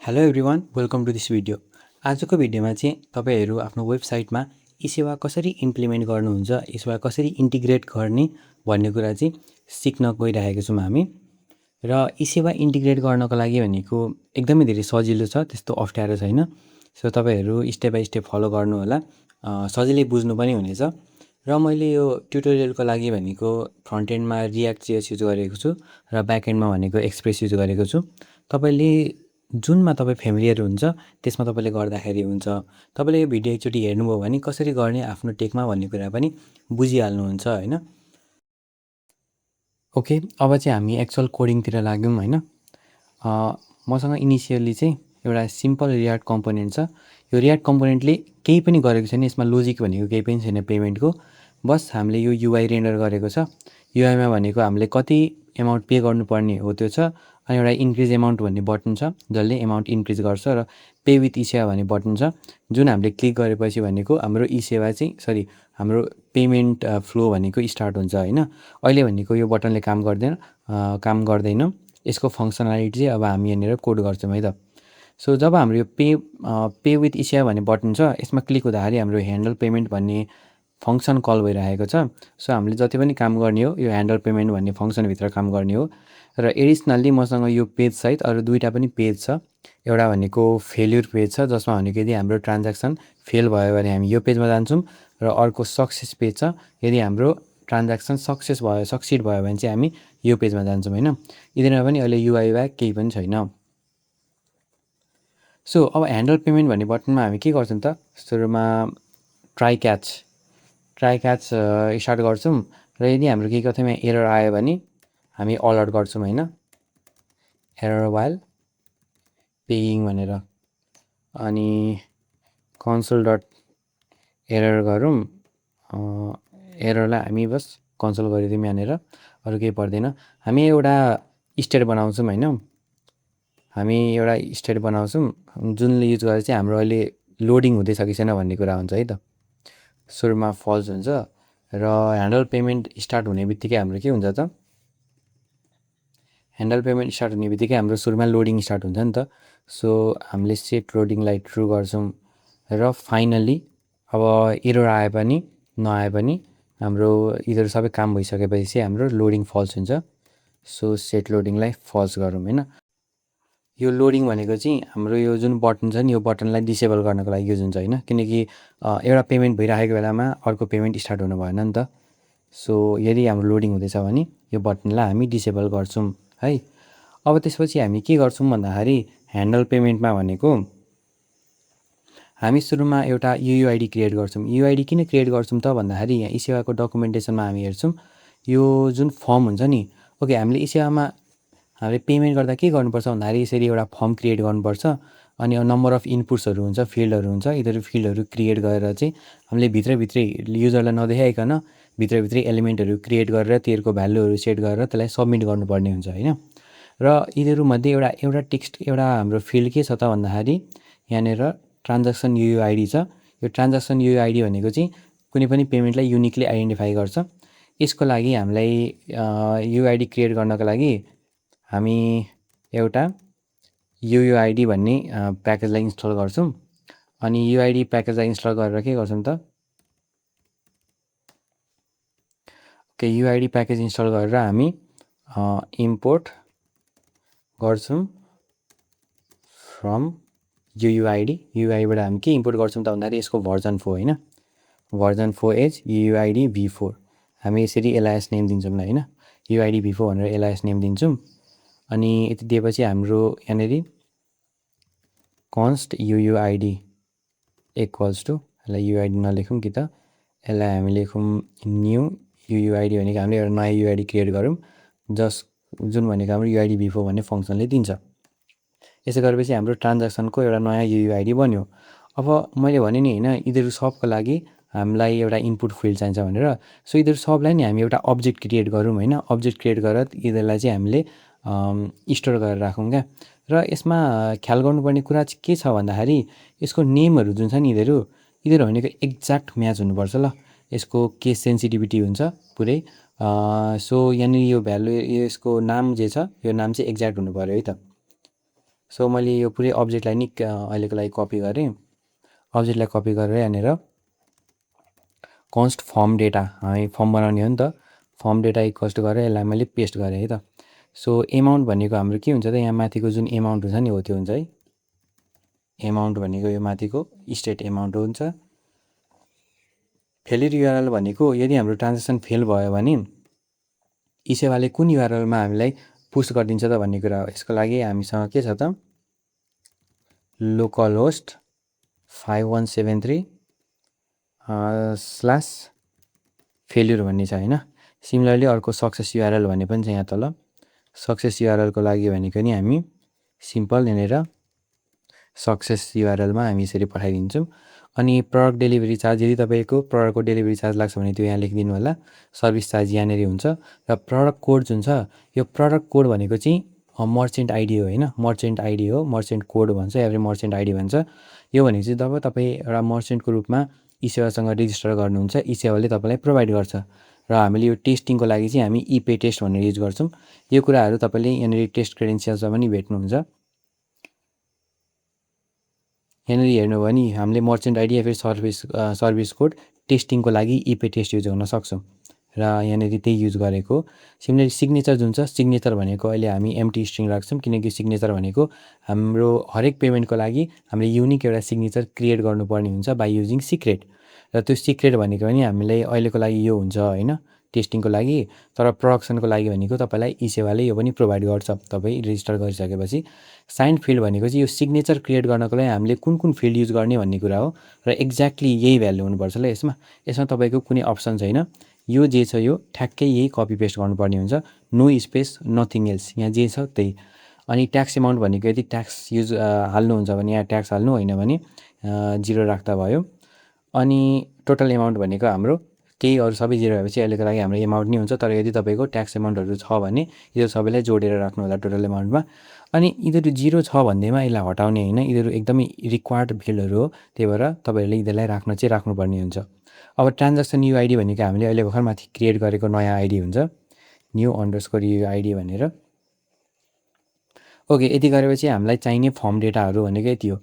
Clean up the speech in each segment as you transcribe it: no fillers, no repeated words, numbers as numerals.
Hello everyone welcome to this video. आजको भिडियोमा चाहिँ तपाईहरू आफ्नो वेबसाइटमा ई-सेवा कसरी इम्प्लिमेन्ट गर्नुहुन्छ, ई-सेवा कसरी इन्टिग्रेट गर्ने भन्ने कुरा चाहिँ सिक्न गइरहेको छौँ हामी। र ई-सेवा इन्टिग्रेट गर्नको लागि भनेको एकदमै धेरै सजिलो छ, त्यस्तो अप्ठ्यारो छैन। सो तपाईहरू स्टेप बाई स्टेप फलो गर्नु होला, सजिलै बुझ्नु पनि हुनेछ। र मैले यो ट्युटोरियलको लागि भनेको फ्रन्ट एन्डमा रियाक्ट जेएस युज गरेको छु र ब्याक एन्डमा भनेको एक्सप्रेस युज गरेको छु। तपाईँले जुनमा तपाईँ फेमिलियर हुन्छ त्यसमा तपाईँले गर्दाखेरि हुन्छ। तपाईँले यो भिडियो एकचोटि हेर्नुभयो भने कसरी गर्ने आफ्नो टेकमा भन्ने कुरा पनि बुझिहाल्नुहुन्छ होइन। ओके, अब चाहिँ हामी एक्चुअल कोडिङतिर लाग्यौँ होइन। मसँग इनिसियली चाहिँ एउटा सिम्पल रियाक्ट कम्पोनेन्ट छ। यो रियाक्ट कम्पोनेन्टले केही पनि गरेको छैन, यसमा लोजिक भनेको केही पनि छैन पेमेन्टको। बस हामीले यो युआई रेन्डर गरेको छ। युआईमा भनेको हामीले कति एमाउन्ट पे गर्नुपर्ने हो त्यो छ। अनि एउटा इन्क्रिज एमाउन्ट भन्ने बटन छ जसले एमाउन्ट इन्क्रिज गर्छ, र पे विथ ई-सेवा भन्ने बटन छ जुन हामीले क्लिक गरेपछि भनेको हाम्रो ई-सेवा चाहिँ हाम्रो पेमेन्ट फ्लो भनेको स्टार्ट हुन्छ होइन। अहिले भनेको यो बटनले काम गर्दैन। यसको फङ्सनालिटी चाहिँ अब हामी यहाँनिर कोड गर्छौँ है त। सो जब हाम्रो यो पे विथ ई-सेवा भन्ने बटन छ, यसमा क्लिक हुँदाखेरि हाम्रो ह्यान्डल पेमेन्ट भन्ने फङ्सन कल भइरहेको छ। सो हामीले जति पनि काम गर्ने हो यो ह्यान्डल पेमेन्ट भन्ने फङ्सनभित्र काम गर्ने हो। र एडिसनल्ली मसँग यो पेज सहित अरू दुईवटा पनि पेज छ। एउटा भनेको फेल्युर पेज छ जसमा भनेको यदि हाम्रो ट्रान्ज्याक्सन फेल भयो भने हामी यो पेजमा जान्छौँ, र अर्को सक्सेस पेज छ, यदि हाम्रो ट्रान्ज्याक्सन सक्सिड भयो भने चाहिँ हामी यो पेजमा जान्छौँ होइन। यिनीहरूमा पनि अहिले युआई ब्याक केही पनि छैन। सो अब ह्यान्डल पेमेन्ट भन्ने बटनमा हामी के गर्छौँ त, सुरुमा ट्राई क्याच स्टार्ट गर्छौँ। र यदि हाम्रो केही कतैमा एरर आयो भने हामी अलर्ट गर्छौँ होइन, एरर वाइल पेइङ भनेर। अनि कन्सोल डट एरर गरौँ, एररलाई हामी बस कन्सोल गरिदिउँ यहाँनिर, अरू केही पर्दैन। हामी एउटा स्टेट बनाउँछौँ होइन, जुनले युज गरेर चाहिँ हाम्रो अहिले लोडिङ हुँदैछ कि छैन भन्ने कुरा हुन्छ है त। सुरुमा फल्स हुन्छ र ह्यान्डल पेमेन्ट स्टार्ट हुने बित्तिकै हाम्रो के हुन्छ त, ह्यान्डल पेमेन्ट स्टार्ट हुने बित्तिकै हाम्रो सुरुमा लोडिङ स्टार्ट हुन्छ नि त। सो हामीले सेट लोडिङलाई ट्रु गर्छौँ र फाइनल्ली अब एरर आए पनि नआए पनि हाम्रो यिनीहरू सबै काम भइसकेपछि चाहिँ हाम्रो लोडिङ फल्स हुन्छ। सो सेट लोडिङलाई फल्स गरौँ होइन। यो लोडिङ भनेको चाहिँ हाम्रो यो जुन बटन छ नि, यो बटनलाई डिसेबल गर्नको लागि युज हुन्छ होइन, किनकि एउटा पेमेन्ट भइरहेको बेलामा अर्को पेमेन्ट स्टार्ट हुनु भएन नि त। सो यदि हाम्रो लोडिङ हुँदैछ भने यो बटनलाई हामी डिसेबल गर्छौँ है। अब त्यसपछि हामी के गर्छौँ भन्दाखेरि ह्यान्डल पेमेन्टमा भनेको हामी सुरुमा एउटा युआइडी क्रिएट गर्छौँ। युआइडी किन क्रिएट गर्छौँ त भन्दाखेरि यहाँ ई-सेवाको डकुमेन्टेसनमा हामी हेर्छौँ यो जुन फर्म हुन्छ नि, ओके हामीले ई-सेवामा हामीले पेमेन्ट गर्दा के गर्नुपर्छ भन्दाखेरि यसरी एउटा फर्म क्रिएट गर्नुपर्छ। अनि नम्बर अफ इनपुट्सहरू हुन्छ, फिल्डहरू हुन्छ, यिनीहरू फिल्डहरू क्रिएट गरेर चाहिँ हामीले भित्रभित्रै युजरलाई नदेखाइकन भित्रभित्रै एलिमेन्टहरू क्रिएट गरेर तिनीहरूको भ्यालुहरू सेट गरेर त्यसलाई सबमिट गर्नुपर्ने हुन्छ होइन। र यिनीहरूमध्ये एउटा टेक्स्ट एउटा हाम्रो फिल्ड के छ त भन्दाखेरि यहाँनिर ट्रान्ज्याक्सन युआइडी छ। यो ट्रान्ज्याक्सन युआइडी भनेको चाहिँ कुनै पनि पेमेन्टलाई युनिकली आइडेन्टिफाई गर्छ। यसको लागि हामीलाई युआइडी क्रिएट गर्नको लागि हामी एउटा युआइडी भन्ने प्याकेजलाई इन्स्टल गर्छौँ। अनि युआइडी प्याकेजलाई इन्स्टल गरेर के गर्छौँ त, ओके युआइडी प्याकेज इन्स्टल गरेर हामी इम्पोर्ट गर्छौँ फ्रम युआइडीबाट हामी के इम्पोर्ट गर्छौँ त भन्दाखेरि यसको भर्जन 4 होइन, भर्जन 4 एज युआइडी v4। हामी यसरी एलआइएस नेम दिन्छौँ ल होइन, युआइडी v4 भनेर एलआइएस नेम दिन्छौँ। अनि यति दिएपछि हाम्रो यहाँनिर कन्स्ट युआइडी इक्वल्स टु, यसलाई युआइडी नलेखौँ कि त, यसलाई हामी लेखौँ न्यू युआइडी भनेको हामीले एउटा नयाँ युआइडी क्रिएट गरौँ जुन भनेको हाम्रो युआइडी v4 भन्ने फङ्सनले दिन्छ। यसो गरेपछि हाम्रो ट्रान्ज्याक्सनको एउटा नयाँ युआइडी बन्यो। अब मैले भने नि होइन, यिनीहरू सबको लागि हामीलाई एउटा इनपुट फिल्ड चाहिन्छ भनेर। सो यिनीहरू सबलाई नि हामी एउटा अब्जेक्ट क्रिएट गरौँ होइन, अब्जेक्ट क्रिएट गरेर यिनीहरूलाई चाहिँ हामीले स्टोर गरेर राखौँ क्या। र यसमा ख्याल गर्नुपर्ने कुरा चाहिँ के छ भन्दाखेरि यसको नेमहरू जुन छ नि यिनीहरू भनेको एक्ज्याक्ट म्याच हुनुपर्छ ल। यसको केस सेन्सिटिभिटी हुन्छ पुरै। सो यहाँनिर यो भ्यालु यसको नाम जे छ यो नाम चाहिँ एक्ज्याक्ट हुनु पऱ्यो है त। सो मैले यो पुरै अब्जेक्टलाई नि अहिलेको लागि कपी गरेँ। अब्जेक्टलाई कपी गरेर यहाँनिर कन्स्ट फर्म डेटा, है फर्म बनाउने हो नि त, फर्म डेटा इक्वल्स टु गरेर यसलाई मैले पेस्ट गरेँ है त। सो एमाउन्ट भनेको हाम्रो के हुन्छ त, यहाँ माथिको जुन एमाउन्ट हुन्छ नि हो त्यो हुन्छ है। एमाउन्ट भनेको यो माथिको स्टेट एमाउन्ट हुन्छ। फेलियर युआरएल भनेको यदि हाम्रो ट्रान्जेक्सन फेल भयो भने ई सेवाले कुन युआरएलमा हामीलाई पुस गरिदिन्छ त भन्ने कुरा हो। यसको लागि हामीसँग के छ त, लोकल होस्ट 5173 स्ल्यास फेल्युर भन्ने छ होइन। सिमिलरली अर्को सक्सेस युआरएल भन्ने पनि छ यहाँ तल। सक्सेस युआरएलको लागि भनेको नि हामी सिम्पल यहाँनिर सक्सेस युआरएलमा हामी यसरी पठाइदिन्छौँ। अनि प्रडक्ट डेलिभरी चार्ज, यदि तपाईँको प्रडक्टको डेलिभरी चार्ज लाग्छ भने त्यो यहाँ लेखिदिनु होला। सर्भिस चार्ज यहाँनिर हुन्छ। र प्रडक्ट कोड जुन छ, यो प्रडक्ट कोड भनेको चाहिँ मर्चेन्ट आइडी हो होइन, मर्चेन्ट आइडी हो, मर्चेन्ट कोड भन्छ या फिर मर्चेन्ट आइडी भन्छ। यो भनेको चाहिँ जब तपाईँ एउटा मर्चेन्टको रूपमा ई सेवासँग रेजिस्टर गर्नुहुन्छ, ई सेवाले तपाईँलाई प्रोभाइड गर्छ। र हामीले यो टेस्टिङको लागि चाहिँ हामी इपे टेस्ट भनेर युज गर्छौँ। यो कुराहरू तपाईँले यहाँनिर टेस्ट क्रेडेन्सियल्समा पनि भेट्नुहुन्छ। यहाँनिर हेर्नुभयो भने हामीले मर्चेन्ट आइडी या फिर सर्भिस कोड टेस्टिङको लागि इपे टेस्ट युज गर्न सक्छौँ र यहाँनिर त्यही युज गरेको। सिमिलरली सिग्नेचर जुन छ, सिग्नेचर भनेको अहिले हामी एम्प्टी स्ट्रिङ राख्छौँ, किनकि सिग्नेचर भनेको हाम्रो हरेक पेमेन्टको लागि हामीले युनिक एउटा सिग्नेचर क्रिएट गर्नुपर्ने हुन्छ बाई युजिङ सिक्रेट। र त्यो सिक्रेट भनेको पनि हामीलाई अहिलेको लागि यो हुन्छ होइन, टेस्टिङको लागि। तर प्रोडक्सनको लागि भनेको तपाईँलाई ई सेवाले यो पनि प्रोभाइड गर्छ तपाईँ रेजिस्टर गरिसकेपछि। साइन फिल्ड भनेको चाहिँ यो सिग्नेचर क्रिएट गर्नको लागि हामीले कुन कुन फिल्ड युज गर्ने भन्ने कुरा हो। र एक्ज्याक्टली यही भ्यालु हुनुपर्छ ल यसमा। यसमा तपाईँको कुनै अप्सन छैन, यो जे छ यो ठ्याक्कै यही कपी पेस्ट गर्नुपर्ने हुन्छ। नो स्पेस नथिङ एल्स, यहाँ जे छ त्यही। अनि ट्याक्स एमाउन्ट भनेको यदि ट्याक्स युज हाल्नुहुन्छ भने यहाँ ट्याक्स हाल्नु, होइन भने 0 राख्दा भयो। अनि टोटल एमाउन्ट भनेको हाम्रो केही अरू सबै 0 भएपछि अहिलेको लागि हाम्रो एमाउन्ट नै हुन्छ। तर यदि तपाईँको ट्याक्स एमाउन्टहरू छ भने यो सबैलाई जोडेर राख्नु होला टोटल एमाउन्टमा। अनि यिनीहरू 0 छ भन्दैमा यसलाई हटाउने होइन, यिनीहरू एकदमै रिक्वायर्ड फिल्डहरू हो। त्यही भएर तपाईँहरूले यिनीहरूलाई राख्नुपर्ने हुन्छ। अब ट्रान्ज्याक्सन युआइडी भनेको हामीले अहिले भर्खर माथि क्रिएट गरेको नयाँ आइडी हुन्छ, न्यू अन्डरस्कोर युआइडी भनेर। ओके, यति गरेपछि हामीलाई चाहिने फर्म डेटाहरू भनेको यति हो।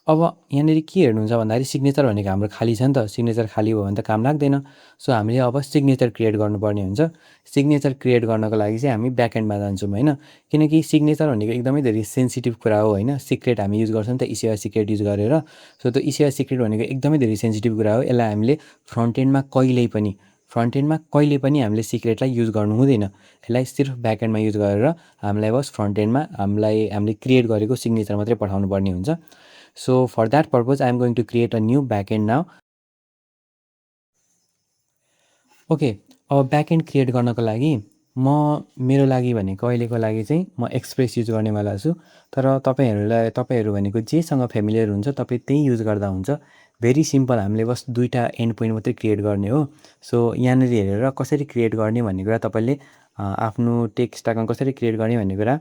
अब यहाँनिर के हेर्नुहुन्छ भन्दाखेरि सिग्नेचर भनेको हाम्रो खाली छ नि त, सिग्नेचर खाली भयो भने त काम लाग्दैन। सो हामीले अब सिग्नेचर क्रिएट गर्नुपर्ने हुन्छ। सिग्नेचर क्रिएट गर्नको लागि चाहिँ हामी ब्याकएन्डमा जान्छौँ होइन, किनकि सिग्नेचर भनेको एकदमै धेरै सेन्सिटिभ कुरा हो होइन। सिक्रेट हामी युज गर्छौँ नि त, ई सेवा सिक्रेट युज गरेर। सो त्यो ई सेवा सिक्रेट भनेको एकदमै धेरै सेन्सिटिभ कुरा हो। यसलाई हामीले फ्रन्ट एन्डमा कहिले पनि हामीले सिक्रेटलाई युज गर्नु हुँदैन। यसलाई सिर्फ ब्याकएन्डमा युज गरेर हामीलाई बस फ्रन्ट एन्डमा हामीले क्रिएट गरेको सिग्नेचर मात्रै पठाउनु पर्ने हुन्छ। So for that purpose, I am going to create a new backend now. Okay, अब ब्याकएन्ड क्रिएट गर्नको लागि मेरो लागि भनेको अहिलेको लागि चाहिँ म एक्सप्रेस युज गर्नेवाला छु। तर तपाईँहरू भनेको जेसँग फेमिलियर हुन्छ तपाईँ त्यही युज गर्दा हुन्छ। भेरी सिम्पल, हामीले बस 2टा एन्ड पोइन्ट मात्रै क्रिएट गर्ने हो। सो यहाँनिर हेरेर कसरी क्रिएट गर्ने भन्ने कुरा तपाईँले आफ्नो टेक स्ट्याकमा कसरी क्रिएट गर्ने भन्ने कुरा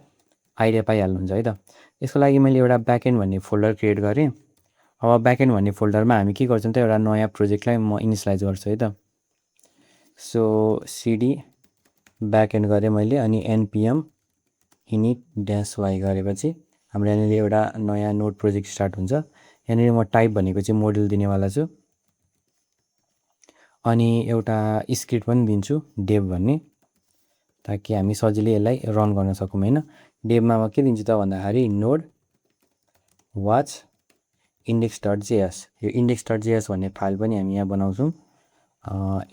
आइडिया पाइहाल्नुहुन्छ है त। यसको लागि मैले एउटा ब्याकएन्ड भन्ने फोल्डर क्रिएट गरेँ। अब ब्याकएन्ड भन्ने फोल्डरमा हामी के गर्छौँ त, एउटा नयाँ प्रोजेक्टलाई म इनिसियलाइज गर्छु है त। सो सिडी ब्याकएन्ड गरेँ मैले, अनि npm init-y गरेपछि हाम्रो यहाँनिर एउटा नयाँ नोड प्रोजेक्ट स्टार्ट हुन्छ। यहाँनिर म टाइप भनेको चाहिँ मोडल दिनेवाला छु, अनि एउटा स्क्रिप्ट पनि दिन्छु डेभ भन्ने, ताकि हामी सजिलै यसलाई रन गर्न सकौँ होइन। डेभमा म के दिन्छु त भन्दाखेरि नोड वाच index.js, यो index.js भन्ने फाइल पनि हामी यहाँ बनाउँछौँ,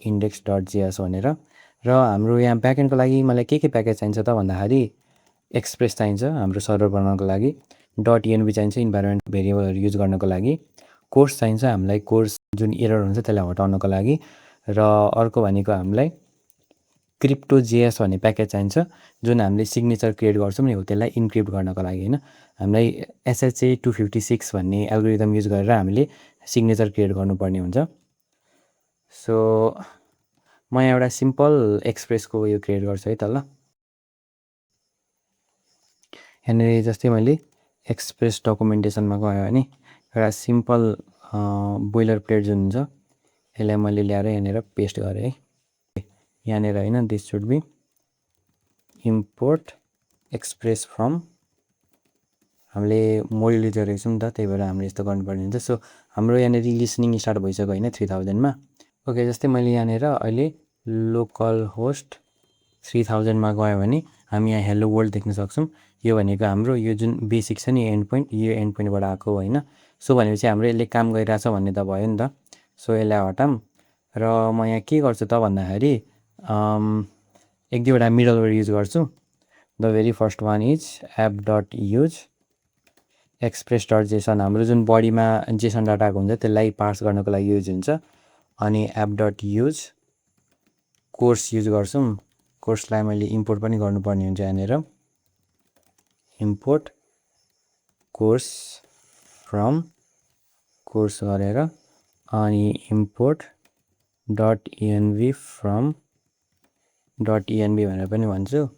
index.js भनेर। र हाम्रो यहाँ ब्याकएन्डको लागि मलाई के प्याकेज चाहिन्छ त भन्दाखेरि एक्सप्रेस चाहिन्छ हाम्रो सर्भर बनाउनको लागि, .env चाहिन्छ इन्भाइरोमेन्ट भेरिएबलहरू युज गर्नको लागि, कोर्स चाहिन्छ हामीलाई, कोर्स जुन एरर हुन्छ त्यसलाई हटाउनको लागि, र अर्को भनेको हामीलाई crypto.js भन्ने प्याकेज चाहिन्छ जुन हामीले सिग्नेचर क्रिएट गर्छौँ नि हो त्यसलाई इन्क्रिप्ट गर्नको लागि होइन। हामीलाई SHA-256 भन्ने एल्गोरिदम युज गरेर हामीले सिग्नेचर क्रिएट गर्नुपर्ने हुन्छ। सो म यहाँ एउटा सिम्पल एक्सप्रेसको यो क्रिएट गर्छु है त ल। यहाँनिर जस्तै मैले एक्सप्रेस डकुमेन्टेसनमा गयो भने एउटा सिम्पल बोइलर प्लेट जुन हुन्छ यसलाई मैले ल्याएर यहाँनिर पेस्ट गरेँ है। यहाँनिर होइन, this should be import express from हामीले मोड युज गरेको छौँ नि त, त्यही भएर हामीले यस्तो गर्नुपर्ने हुन्छ। सो हाम्रो यहाँनिर लिसनिङ स्टार्ट भइसक्यो होइन 3000मा। ओके, जस्तै मैले यहाँनिर अहिले लोकल होस्ट 3000मा गयो भने हामी यहाँ हेलो वर्ल्ड देख्न सक्छौँ। यो भनेको हाम्रो यो जुन बेसिक छ नि एन्ड पोइन्ट, यो एन्ड पोइन्टबाट आएको होइन। सो भनेपछि हाम्रो यसले काम गरिरहेछ भन्ने त भयो नि त। सो यसलाई हटाऊँ र म यहाँ के गर्छु त भन्दाखेरि एक दुईवटा मिडलवेयर युज गर्छु। The very first one is app dot use express dot Jason, हाम्रो जुन बडीमा जेसन डाटाको हुन्छ त्यसलाई पार्स गर्नको लागि युज हुन्छ। अनि app dot use course use गर्छौँ। कोर्सलाई मैले इम्पोर्ट पनि गर्नुपर्ने हुन्छ यहाँनिर, इम्पोर्ट कोर्स फ्रम कोर्स गरेर अनि इम्पोर्ट डट इएनबी फ्रम डट इएनबी भनेर पनि भन्छु।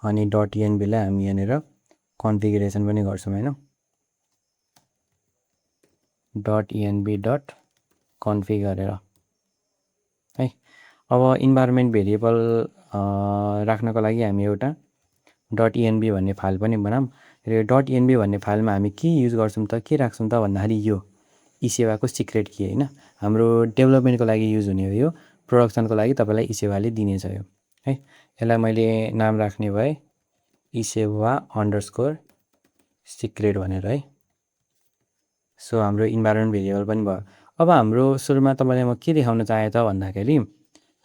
अनि डट इएनबीलाई हामी यहाँनिर कन्फिगरेसन पनि गर्छौँ होइन, डट इएनबी डट कन्फिग गरेर है। अब इन्भाइरोमेन्ट भेरिएबल राख्नको लागि हामी एउटा डट इएनबी भन्ने फाइल पनि बनाऊँ। र यो डट इएनबी भन्ने फाइलमा हामी के युज गर्छौँ त, के राख्छौँ त भन्दाखेरि यो ई सेवाको सिक्रेट की होइन, हाम्रो डेभलपमेन्टको लागि युज हुने हो यो, प्रोडक्सनको लागि तपाईँलाई ई सेवाले दिनेछ यो है। यसलाई मैले नाम राख्ने भए ई सेवा अन्डरस्कोर सिक्रेट भनेर है। सो हाम्रो इन्भाइरोमेन्ट भेरिएबल पनि भयो। अब हाम्रो सुरुमा तपाईँलाई म के देखाउन चाहेँ त भन्दाखेरि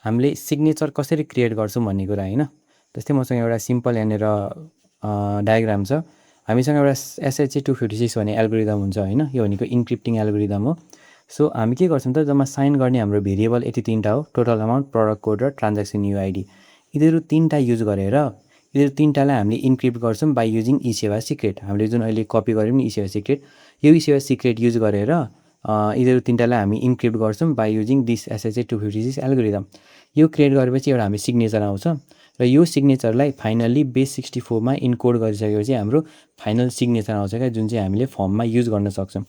हामीले सिग्नेचर कसरी क्रिएट गर्छौँ भन्ने कुरा होइन। जस्तै मसँग एउटा सिम्पल यहाँनिर डायग्राम छ। हामीसँग एउटा SHA-256 भन्ने एल्गोरिदम हुन्छ होइन, यो भनेको इन्क्रिप्टिङ एल्गोरिदम हो। सो हामी के गर्छौँ त, जम्मा साइन गर्ने हाम्रो भेरिएबल यति तिनवटा हो, टोटल अमाउन्ट, प्रडक्ट कोड र ट्रान्ज्याक्सन युआइडी। यिनीहरू तिनवटा युज गरेर यिनीहरू तिनवटालाई हामीले इन्क्रिप्ट गर्छौँ बाई युजिङ ई सेवा सिक्रेट। हामीले जुन अहिले कपी गऱ्यौँ नि ई सेवा सिक्रेट, यो ई सेवा सिक्रेट युज गरेर यिनीहरू तिनवटालाई हामी इन्क्रिप्ट गर्छौँ by using this SHA-256 algorithm. यो क्रिएट गरेपछि एउटा हामी सिग्नेचर आउँछ र यो सिग्नेचरलाई फाइनल्ली बेस 64मा इन्कोड गरिसकेपछि हाम्रो फाइनल सिग्नेचर आउँछ क्या, जुन चाहिँ हामीले फर्ममा युज गर्न सक्छौँ।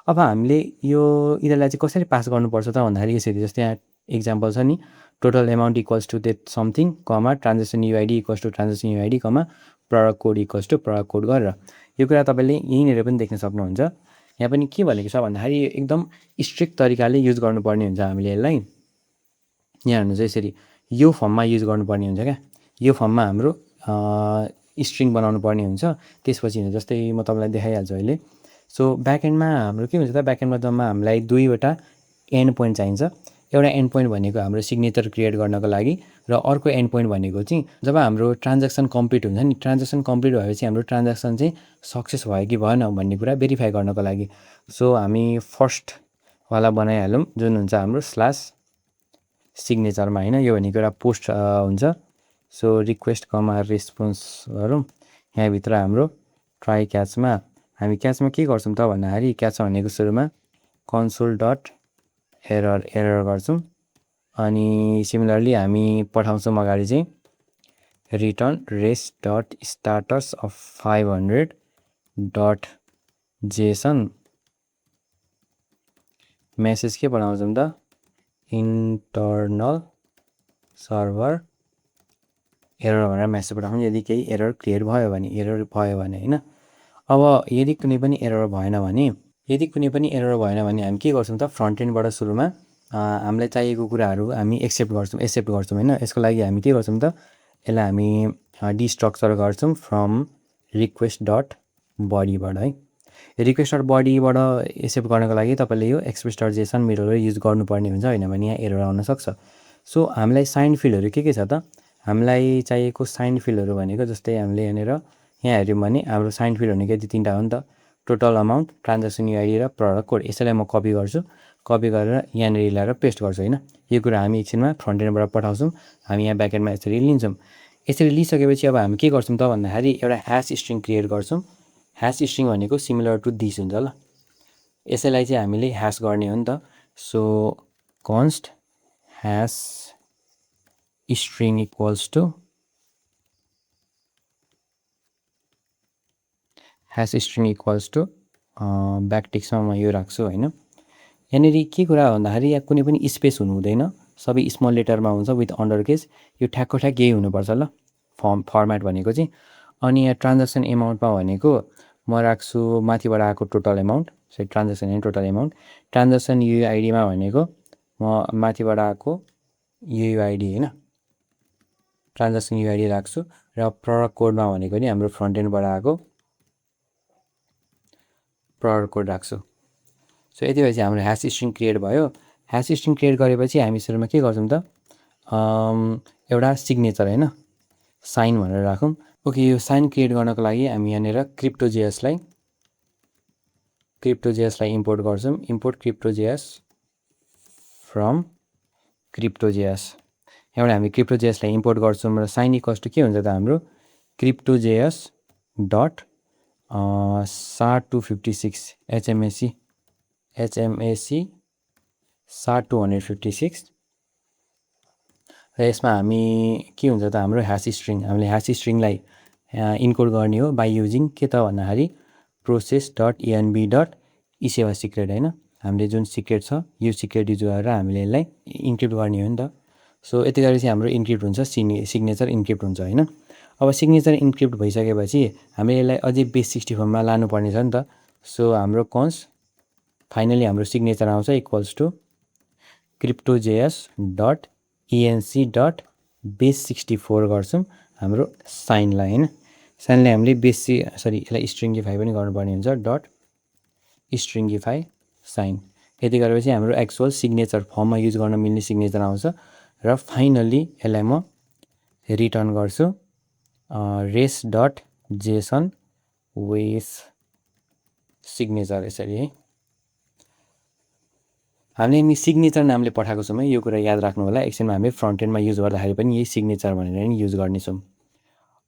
अब हामीले यो यिनीहरूलाई चाहिँ कसरी पास गर्नुपर्छ त भन्दाखेरि यसरी, जस्तै यहाँ इक्जाम्पल छ नि, total amount equals to that something comma transaction UID equals to transaction UID comma product code equals to product code गरेर यो कुरा तपाईँले यहीँनिर पनि देख्न सक्नुहुन्छ। यहाँ पनि के भनेको छ भन्दाखेरि एकदम स्ट्रिक्ट तरिकाले युज गर्नुपर्ने हुन्छ हामीले यसलाई। यहाँ हेर्नु चाहिँ यसरी यो फर्ममा युज गर्नुपर्ने हुन्छ क्या, यो फर्ममा हाम्रो स्ट्रिङ बनाउनु पर्ने हुन्छ। त्यसपछि जस्तै म तपाईँलाई देखाइहाल्छु अहिले। सो ब्याकएन्डमा हाम्रो के हुन्छ त, ब्याकएन्डमा जम्मा हामीलाई दुईवटा एन्ड पोइन्ट चाहिन्छ। एउटा एन्ड पोइन्ट भनेको हाम्रो सिग्नेचर क्रिएट गर्नको लागि र अर्को एन्ड पोइन्ट भनेको चाहिँ जब हाम्रो ट्रान्ज्याक्सन कम्प्लिट हुन्छ नि, ट्रान्ज्याक्सन कम्प्लिट भएपछि हाम्रो ट्रान्ज्याक्सन चाहिँ सक्सेस भयो कि भएन भन्ने कुरा भेरिफाई गर्नको लागि। सो हामी फर्स्टवाला बनाइहालौँ जुन हुन्छ हाम्रो स्ल्यास सिग्नेचरमा होइन, यो भनेको एउटा पोस्ट हुन्छ। सो रिक्वेस्ट कमा रेस्पोन्स गरौँ। यहाँभित्र हाम्रो ट्राई क्याचमा हामी क्याचमा के गर्छौँ त भन्दाखेरि क्याचमा भनेको सुरुमा कन्सोल डट एरर गर्छौँ। अनि सिमिलरली हामी पठाउँछौँ अगाडि चाहिँ return rest dot status of 500 dot Jason message के पठाउँछौँ त, इन्टरनल सर्भर एरर भनेर मेसेज पठाउँछौँ यदि केही एरर क्रिएट भयो भने, एरर भयो भने होइन। अब यदि कुनै पनि एरर भएन भने हामी के गर्छौँ त, फ्रन्ट एन्डबाट सुरुमा हामीलाई चाहिएको कुराहरू हामी एक्सेप्ट गर्छौँ होइन। यसको लागि हामी के गर्छौँ त, यसलाई हामी डिस्ट्रक्चर गर्छौँ फ्रम रिक्वेस्ट डट बडीबाट है। रिक्वेस्ट डट बडीबाट एक्सेप्ट गर्नको लागि तपाईँले यो express dot Jason middleware use गर्नुपर्ने हुन्छ, होइन भने यहाँ एरर आउन सक्छ। सो हामीलाई साइन फिल्डहरू के छ त, हामीलाई चाहिएको साइन फिल्डहरू भनेको जस्तै हामीले यहाँनिर यहाँ हेऱ्यौँ भने हाम्रो साइन फिल्ड भनेको यति तिनवटा हो नि त, टोटल अमाउन्ट, ट्रान्ज्याक्सन युआइडी र प्रडक्ट कोड। यसैलाई म कपी गर्छु, कपी गरेर यहाँनिर ल्याएर पेस्ट गर्छु होइन। यो कुरा हामी एकछिनमा फ्रन्ट एन्डबाट पठाउँछौँ, हामी यहाँ ब्याक एन्डमा यसरी लिन्छौँ। यसरी लिइसकेपछि अब हामी के गर्छौँ त भन्दाखेरि एउटा ह्यास स्ट्रिङ क्रिएट गर्छौँ। ह्यास स्ट्रिङ भनेको सिमिलर टु दिस हुन्छ ल, यसैलाई चाहिँ हामीले ह्यास गर्ने हो नि त। So const hash string equals to ब्याकटिक्समा म यो राख्छु होइन। यहाँनिर के कुरा भन्दाखेरि यहाँ कुनै पनि स्पेस हुनु हुँदैन, सबै स्मल लेटरमा हुन्छ विथ अन्डर केस। यो ठ्याक्क यही हुनुपर्छ ल फर्मेट भनेको चाहिँ। अनि यहाँ ट्रान्ज्याक्सन एमाउन्टमा भनेको म राख्छु माथिबाट आएको टोटल एमाउन्ट, सरी ट्रान्ज्याक्सन होइन टोटल एमाउन्ट। ट्रान्ज्याक्सन युआइडीमा भनेको म माथिबाट आएको युआइडी होइन, ट्रान्ज्याक्सन युआइडी राख्छु र प्रडक्ट कोडमा भनेको नि हाम्रो फ्रन्ट एन्डबाट आएको प्रडक्ट कोड राख्छु। सो यति भएपछि हाम्रो ह्यास स्ट्रिङ क्रिएट भयो। ह्यास स्ट्रिङ क्रिएट गरेपछि हामी सुरुमा के गर्छौँ त, एउटा सिग्नेचर होइन साइन भनेर राखौँ। ओके, यो साइन क्रिएट गर्नको लागि हामी यहाँनिर क्रिप्टोजेएसलाई इम्पोर्ट गर्छौँ। Import CryptoJS from CryptoJS. यहाँबाट हामी क्रिप्टोजेएसलाई इम्पोर्ट गर्छौँ र साइन इक्वल्स टु के हुन्छ त हाम्रो क्रिप्टोजेएस डट SHA-256 HMAC SHA-256 र यसमा हामी के हुन्छ त हाम्रो ह्यास स्ट्रिङ, हामीले ह्यास स्ट्रिङलाई इन्कोड गर्ने हो बाई युजिङ के त भन्दाखेरि process dot ENB dot eSewa secret होइन, हामीले जुन सिक्रेट छ यो सिक्रेट युज गरेर हामीले यसलाई इन्क्रिप्ट गर्ने हो नि त। सो यति गरेपछि हाम्रो इन्क्रिप्ट हुन्छ, सिग्नेचर इन्क्रिप्ट हुन्छ होइन। अब सिग्नेचर इन्क्रिप्ट भइसकेपछि हामीले यसलाई अझै बेस 64मा लानुपर्ने छ नि त। सो हाम्रो कन्स फाइनली हाम्रो सिग्नेचर आउँछ equals to CryptoJS dot ENC dot base 64 गर्छौँ हाम्रो साइनलाई होइन। साइनलाई हामीले यसलाई स्ट्रिङ्गिफाई पनि गर्नुपर्ने हुन्छ डट स्ट्रिङ्गिफाई साइन। यति गरेपछि हाम्रो एक्चुअल सिग्नेचर फर्ममा युज गर्न मिल्ने सिग्नेचर आउँछ र फाइनल्ली यसलाई म रिटर्न गर्छु res dot JSON with signature यसरी है। हामीले नि सिग्नेचर नामले पठाएको छौँ है, यो कुरा याद राख्नु होला। एकछिनमा हामीले फ्रन्ट एन्डमा युज गर्दाखेरि पनि यही सिग्नेचर भनेर नि युज गर्नेछौँ।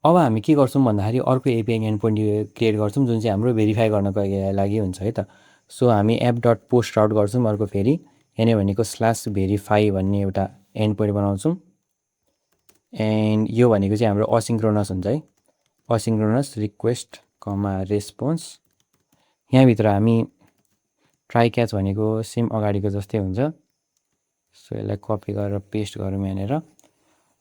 अब हामी के गर्छौँ भन्दाखेरि अर्को एपिआई एन्ड पोइन्ट क्रिएट गर्छौँ जुन चाहिँ हाम्रो भेरिफाई गर्नको लागि हुन्छ है त। सो हामी एप डट पोस्ट आउट गर्छौँ अर्को फेरि यहाँनिर भनेको /भेरिफाई भन्ने एउटा एन्ड पोइन्ट बनाउँछौँ। एन्ड यो भनेको चाहिँ हाम्रो असिङ्क्रोनस हुन्छ है, असिङ्क्रोनस रिक्वेस्ट कमा रेस्पोन्स। यहाँभित्र हामी ट्राई क्याच भनेको सेम अगाडिको जस्तै हुन्छ। सो यसलाई कपी गरेर पेस्ट गरौँ यहाँनिर।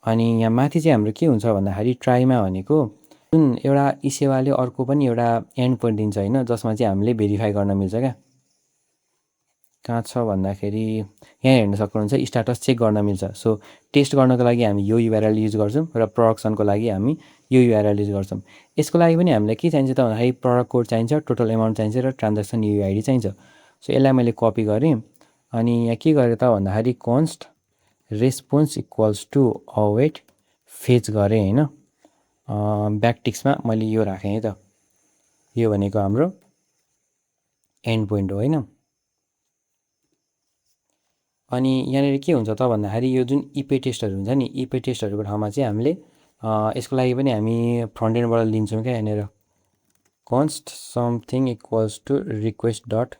अनि यहाँ माथि चाहिँ हाम्रो के हुन्छ भन्दाखेरि ट्राईमा भनेको जुन एउटा इसेवाले अर्को पनि एउटा एन्ड पोइन्ट दिन्छ होइन, जसमा चाहिँ हामीले भेरिफाई गर्न मिल्छ क्या। कहाँ छ भन्दाखेरि यहाँ हेर्न सक्नुहुन्छ स्ट्याटस चेक गर्न मिल्छ। सो टेस्ट गर्नको लागि हामी यो युआरएल युज गर्छौँ र प्रोडक्सनको लागि हामी यो युआरएल युज गर्छौँ। यसको लागि पनि हामीलाई के चाहिन्छ त भन्दाखेरि प्रडक्ट कोड चाहिन्छ, टोटल एमाउन्ट चाहिन्छ र ट्रान्ज्याक्सन युआइडी चाहिन्छ। सो यसलाई मैले कपी गरेँ अनि यहाँ के गरेँ त भन्दाखेरि const response equals to await fetch गरेँ होइन। ब्याकटिक्समा मैले यो राखेँ है त, यो भनेको हाम्रो एन्ड पोइन्ट हो होइन। अनि यहाँनिर के हुन्छ त भन्दाखेरि यो जुन इपे टेस्टहरू हुन्छ नि, इपे टेस्टहरूको ठाउँमा चाहिँ हामीले यसको लागि पनि हामी फ्रन्ट एन्डबाट लिन्छौँ क्या। यहाँनिर const something equals to request dot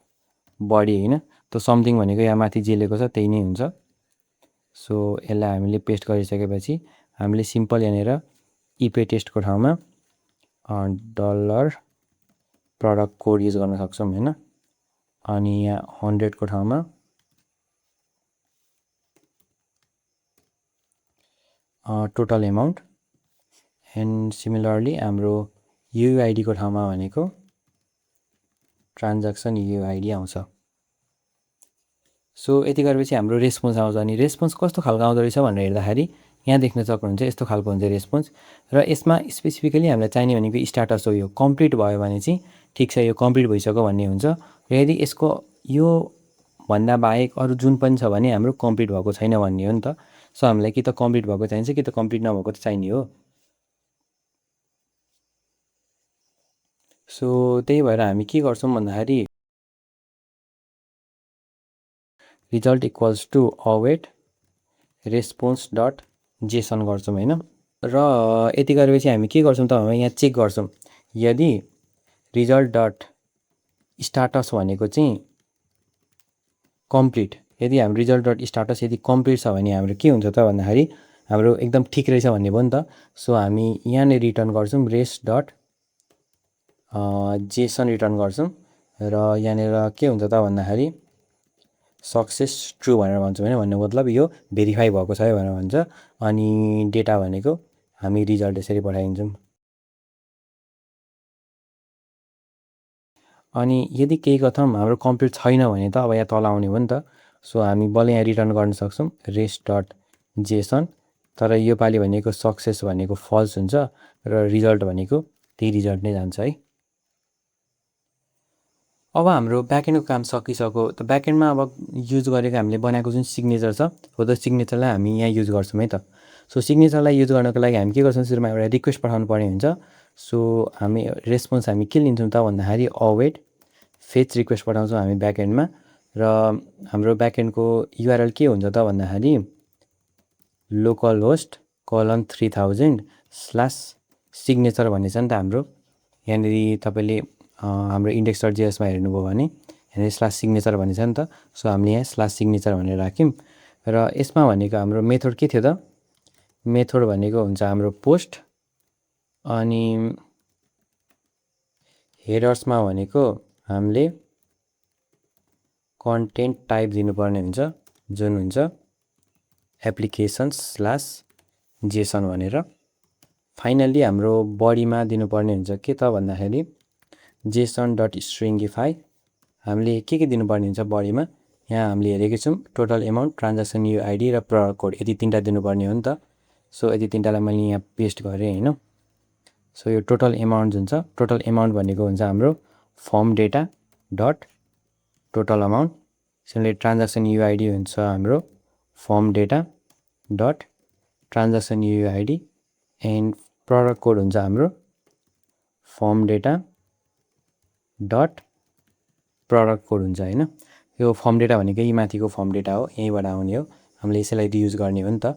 body होइन, त्यो समथिङ भनेको यहाँ माथि जे लेखेको छ त्यही नै हुन्छ। सो यसलाई हामीले पेस्ट गरिसकेपछि हामीले सिम्पल यहाँनिर इपे टेस्टको ठाउँमा डलर प्रडक्ट कोड युज गर्न सक्छौँ होइन। अनि यहाँ 100को ठाउँमा टोटल एमाउन्ट एन्ड सिमिलरली हाम्रो युआइडीको ठाउँमा भनेको ट्रान्ज्याक्सन युआइडी आउँछ। सो यति गरेपछि हाम्रो रेस्पोन्स आउँछ। अनि रेस्पोन्स कस्तो खालको आउँदो रहेछ भनेर हेर्दाखेरि यहाँ देख्न सक्नुहुन्छ यस्तो खालको हुन्छ रेस्पोन्स। र यसमा स्पेसिफिकली हामीलाई चाहिने भनेको स्ट्याटस हो, यो कम्प्लिट भयो भने चाहिँ ठिक छ यो कम्प्लिट भइसक्यो भन्ने हुन्छ। र यदि यसको यो भन्दा बाहेक अरू जुन पनि छ भने हाम्रो कम्प्लिट भएको छैन भन्ने हो नि त। सो हामीलाई कि त कम्प्लिट भएको चाहिन्छ कि त कम्प्लिट नभएको त चाहिने हो। सो त्यही भएर हामी के गर्छौँ भन्दाखेरि result equals to await response dot JSON गर्छौँ होइन। र यति गरेपछि हामी के गर्छौँ त हामी यहाँ चेक गर्छौँ यदि रिजल्ट डट स्ट्याटस भनेको चाहिँ कम्प्लिट, यदि हाम्रो रिजल्ट डट स्ट्याटस यदि कम्प्लिट छ भने हाम्रो के हुन्छ त भन्दाखेरि हाम्रो एकदम ठिक रहेछ भन्ने भयो नि त। सो हामी यहाँनिर रिटर्न गर्छौँ रेस डट जेसन रिटर्न गर्छौँ र यहाँनिर के हुन्छ त भन्दाखेरि सक्सेस ट्रु भनेर भन्छौँ होइन। भन्ने मतलब यो भेरिफाई भएको छ है भनेर भन्छ। अनि डेटा भनेको हामी रिजल्ट यसरी पठाइदिन्छौँ। अनि यदि केही कथम हाम्रो कम्प्लिट छैन भने त अब यहाँ तल आउने हो नि त। सो हामी बल्ल यहाँ रिटर्न गर्न सक्छौँ रेस्ट डट जेसन। तर योपालि भनेको सक्सेस भनेको फल्स हुन्छ र रिजल्ट भनेको त्यही रिजल्ट नै जान्छ है। अब हाम्रो ब्याकएन्डको काम सकिसक्यो। त ब्याकएन्डमा अब युज गरेको हामीले बनाएको जुन सिग्नेचर छ हो त्यो सिग्नेचरलाई हामी यहाँ युज गर्छौँ है त। सो सिग्नेचरलाई युज गर्नको लागि हामी के गर्छौँ, सुरुमा एउटा रिक्वेस्ट पठाउनु पर्ने हुन्छ। सो हामी रेस्पोन्स हामी के लिन्छौँ त भन्दाखेरि अवेट फेच रिक्वेस्ट पठाउँछौँ हामी ब्याकएन्डमा। र हाम्रो ब्याकएन्डको युआरएल के हुन्छ त भन्दाखेरि लोकल होस्ट :3000/सिग्नेचर भन्ने छ नि त हाम्रो। यहाँनिर तपाईँले हाम्रो इन्डेक्स डट जेएसमा हेर्नुभयो भने यहाँनिर /सिग्नेचर भन्ने छ नि त। सो हामीले यहाँ /सिग्नेचर भनेर राख्यौँ। र यसमा भनेको हाम्रो मेथड के थियो त, मेथड भनेको हुन्छ हाम्रो पोस्ट। अनि हेडर्समा भनेको हामीले कन्टेन्ट टाइप दिनुपर्ने हुन्छ जुन हुन्छ applications/जेसन भनेर। फाइनल्ली हाम्रो बडीमा दिनुपर्ने हुन्छ के त भन्दाखेरि जेसन डट स्ट्रिङ्गिफाई। हामीले के दिनुपर्ने हुन्छ बडीमा, यहाँ हामीले हेरेकै छौँ टोटल एमाउन्ट, ट्रान्ज्याक्सन युआइडी र प्रडक्ट कोड, यति तिनवटा दिनुपर्ने हो नि त। सो यति तिनवटालाई मैले यहाँ पेस्ट गरेँ होइन। सो यो टोटल एमाउन्ट जुन छ, टोटल एमाउन्ट भनेको हुन्छ हाम्रो form data dot total amount. यसले ट्रान्ज्याक्सन युआइडी हुन्छ हाम्रो form data dot transaction UID and product code हुन्छ हाम्रो form data dot product code हुन्छ होइन। यो फर्म डेटा भनेको यही माथिको फर्म डेटा हो, यहीँबाट आउने हो, हामीले यसैलाई युज गर्ने हो नि त।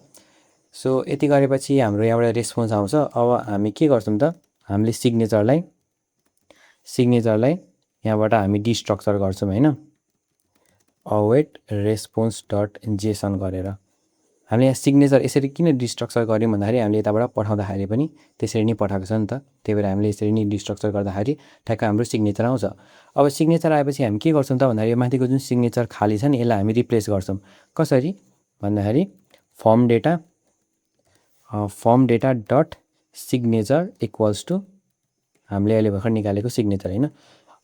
सो यति गरेपछि हाम्रो यहाँबाट रेस्पोन्स आउँछ। अब हामी के गर्छौँ त, हामीले सिग्नेचरलाई यहाँबाट हामी डिस्ट्रक्चर गर्छौँ होइन, अवेट रेस्पोन्स डट जेसन गरेर। हामीले यहाँ सिग्नेचर यसरी किन डिस्ट्रक्चर गऱ्यौँ भन्दाखेरि हामीले यताबाट पठाउँदाखेरि पनि त्यसरी नै पठाएको छ नि त। त्यही भएर हामीले यसरी नै डिस्ट्रक्चर गर्दाखेरि ठ्याक्क हाम्रो सिग्नेचर आउँछ। अब सिग्नेचर आएपछि हामी के गर्छौँ त भन्दाखेरि यो माथिको जुन सिग्नेचर खाली छ नि यसलाई हामी रिप्लेस गर्छौँ। कसरी भन्दाखेरि form data dot signature equals to हामीले अहिले भर्खर निकालेको सिग्नेचर होइन।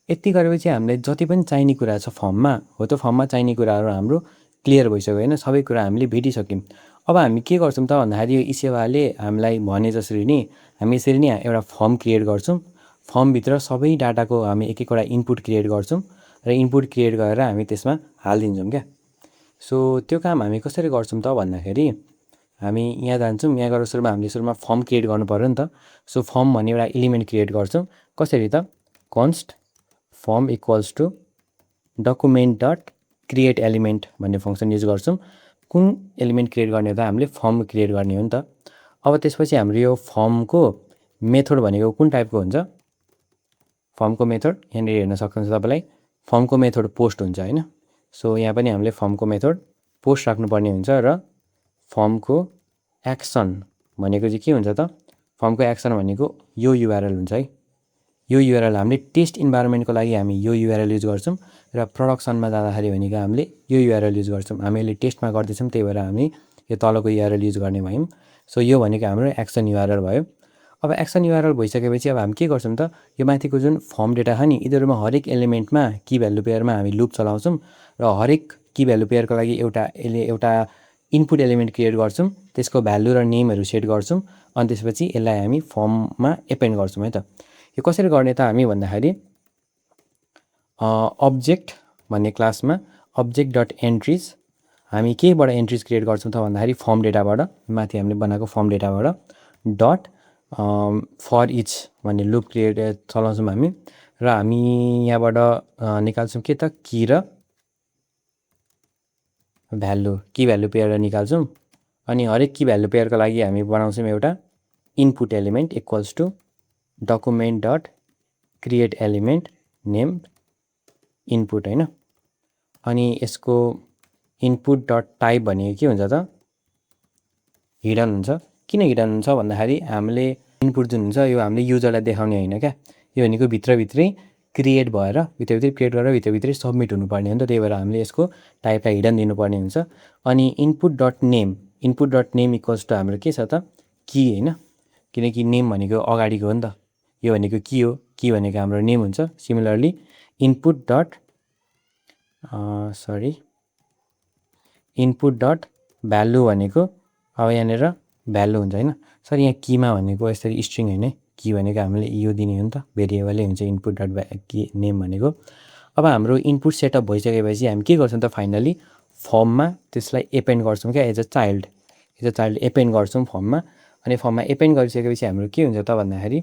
यति गरेपछि हामीलाई जति पनि चाहिने कुरा छ फर्ममा हो त्यो फर्ममा चाहिने कुराहरू हाम्रो क्लियर भइसक्यो होइन, सबै कुरा हामीले भेटिसक्यौँ। अब हामी के गर्छौँ त भन्दाखेरि यो इसेवाले हामीलाई भने जसरी नै हामी यसरी नै एउटा फर्म क्रिएट गर्छौँ। फर्मभित्र सबै डाटाको हामी एक एकवटा इनपुट क्रिएट गर्छौँ र इनपुट क्रिएट गरेर हामी त्यसमा हालिदिन्छौँ क्या। सो त्यो काम हामी कसरी गर्छौँ त भन्दाखेरि हामी यहाँ जान्छौँ, यहाँ गएर हामीले फर्म क्रिएट गर्नु पऱ्यो नि त। सो फर्म भन्ने एउटा एलिमेन्ट क्रिएट गर्छौँ। कसरी त, const form equals to document dot create element भन्ने फङ्सन युज गर्छौँ। कुन एलिमेन्ट क्रिएट गर्ने हो त, हामीले फर्म क्रिएट गर्ने हो नि त। अब त्यसपछि हाम्रो यो फर्मको मेथड भनेको कुन टाइपको हुन्छ, फर्मको मेथड यहाँनिर हेर्न सक्नुहुन्छ तपाईँलाई, फर्मको मेथड पोस्ट हुन्छ होइन। सो यहाँ पनि हामीले फर्मको मेथड पोस्ट राख्नुपर्ने हुन्छ र फर्मको एक्सन भनेको चाहिँ के हुन्छ त, फर्मको एक्सन भनेको यो युआरएल हुन्छ है। यो युआरएल हामीले टेस्ट इन्भाइरोमेन्टको लागि हामी यो युआरएल युज गर्छौँ र प्रोडक्सनमा जाँदाखेरि भनेको हामीले यो युआरएल युज गर्छौँ। हामी अहिले टेस्टमा गर्दैछौँ त्यही भएर हामी यो तलको युआरएल युज गर्ने भयौँ। सो यो भनेको हाम्रो एक्सन युआरएल भयो। अब एक्सन युआरएल भइसकेपछि अब हामी के गर्छौँ त, यो माथिको जुन फर्म डेटा छ नि यिनीहरूमा हरेक एलिमेन्टमा की भ्यालु पेयरमा हामी लुप चलाउँछौँ र हरेक की भ्यालु पेयरको लागि एउटा इनपुट एलिमेन्ट क्रिएट गर्छौँ, त्यसको भ्यालु र नेमहरू सेट गर्छौँ अनि त्यसपछि यसलाई हामी फर्ममा एपेन्ड गर्छौँ है त। यो कसरी गर्ने त हामी भन्दाखेरि अब्जेक्ट भन्ने क्लासमा अब्जेक्ट डट एन्ट्रिज हामी केबाट एन्ट्रिज क्रिएट गर्छौँ त भन्दाखेरि फर्म डेटाबाट, माथि हामीले बनाएको फर्म डेटाबाट डट फर इच भन्ने लुप क्रिएट चलाउँछौँ हामी र हामी यहाँबाट निकाल्छौँ के त, की र भ्यालु, की भ्यालु पेयर निकाल्छौँ। अनि हरेक की भ्यालु पेयरको लागि हामी बनाउँछौँ एउटा input element equals to document dot create element name input होइन। अनि यसको इनपुट डट टाइप भनेको के हुन्छ त, हिडन हुन्छ। किन हिडन हुन्छ भन्दाखेरि हामीले इनपुट जुन हुन्छ यो हामीले युजरलाई देखाउने होइन क्या, यो भनेको भित्रभित्रै क्रिएट भएर भित्रभित्रै सब्मिट हुनुपर्ने हो नि त। त्यही भएर हामीले यसको टाइपलाई हिडन दिनुपर्ने हुन्छ। अनि input dot name equals to हाम्रो के छ त, की होइन, किनकि नेम भनेको अगाडिको हो नि त, यो भनेको की हो, की भनेको हाम्रो नेम हुन्छ। Similarly input dot input dot value भनेको अब यहाँनिर भ्यालु हुन्छ होइन सर। यहाँ कीमा भनेको यसरी स्ट्रिङ होइन, की भनेको हामीले यो दिने हो नि त, भेरिएबलै हुन्छ इनपुट डट की नेम भनेको। अब हाम्रो इनपुट सेटअप भइसकेपछि हामी के गर्छौँ त फाइनली फर्ममा त्यसलाई एपेन्ड गर्छौँ क्या, एज अ चाइल्ड एपेन्ड गर्छौँ फर्ममा। अनि फर्ममा एपेन्ड गरिसकेपछि हाम्रो के हुन्छ त भन्दाखेरि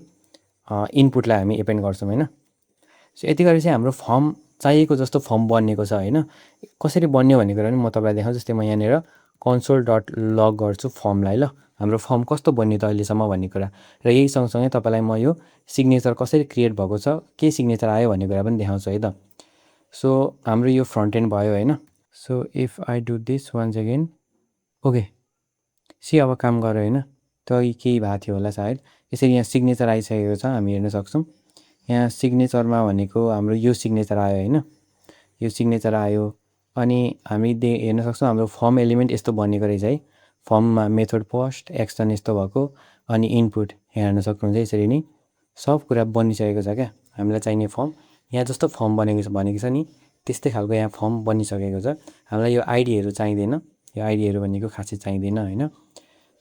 इनपुटलाई हामी एपेन्ड गर्छौँ होइन। सो यति गरेपछि हाम्रो फर्म चाहिएको जस्तो फर्म बनिएको छ होइन। कसरी बन्यो भन्ने कुरा पनि म तपाईँलाई देखाउँछु। जस्तै म यहाँनिर कन्सोल डट लग गर्छु फर्मलाई, ल हाम्रो फर्म कस्तो बन्यो त अहिलेसम्म भन्ने कुरा। र यही सँगसँगै तपाईँलाई म यो सिग्नेचर कसरी क्रिएट भएको छ, के सिग्नेचर आयो भन्ने कुरा पनि देखाउँछु है त। सो हाम्रो यो फ्रन्ट एन्ड भयो होइन। So if I do this once again, okay see अब काम गऱ्यो होइन। त केही भएको थियो होला सायद। यसरी यहाँ सिग्नेचर आइसकेको छ, हामी हेर्न सक्छौँ। यहाँ सिग्नेचरमा भनेको हाम्रो यो सिग्नेचर आयो होइन, यो सिग्नेचर आयो। अनि हामी हेर्न सक्छौँ हाम्रो फर्म एलिमेन्ट यस्तो बनेको रहेछ है। फर्ममा मेथड पोस्ट एक्सन यस्तो भएको, अनि इनपुट यहाँ हेर्न सक्नुहुन्छ यसरी नै सब कुरा बनिसकेको छ क्या। हामीलाई चाहिने फर्म यहाँ जस्तो फर्म भनेको छ नि त्यस्तै खालको यहाँ फर्म बनिसकेको छ। हामीलाई यो आइडीहरू चाहिँदैन, यो आइडीहरू भनेको खासै चाहिँदैन होइन।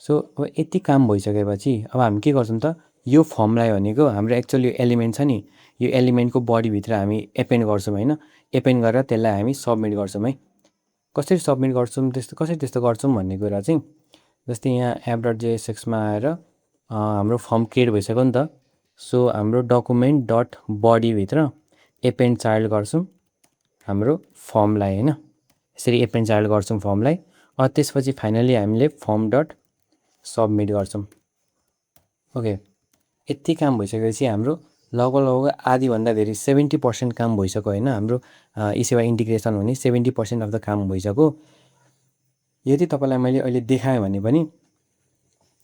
सो अब यति काम भइसकेपछि अब हामी के गर्छौँ त यो फर्मलाई भनेको हाम्रो एक्चुअल यो एलिमेन्ट छ नि, यो एलिमेन्टको बडीभित्र हामी एपेन्ड गर्छौँ होइन। एपेन्ड गरेर त्यसलाई हामी सबमिट गर्छौँ है। कसरी सबमिट गर्छौँ कसरी त्यस्तो गर्छौँ भन्ने कुरा चाहिँ जस्तै यहाँ एप डट जेएसएक्समा आएर हाम्रो फर्म क्रिएट भइसक्यो नि त। सो हाम्रो डकुमेन्ट डट बडीभित्र एपेन्ड चाइल्ड गर्छौँ हाम्रो फर्मलाई होइन। यसरी एपेन्ड चाइल्ड गर्छौँ फर्मलाई। त्यसपछि फाइनली हामीले फर्म डट सबमिट गर्छौँ। ओके यति काम भइसकेपछि हाम्रो लगभग आधीभन्दा धेरै 70% काम भइसक्यो होइन। हाम्रो इसेवा इन्टिग्रेसन हुने 70% अफ द काम भइसक्यो। यदि तपाईँलाई मैले अहिले देखाएँ भने पनि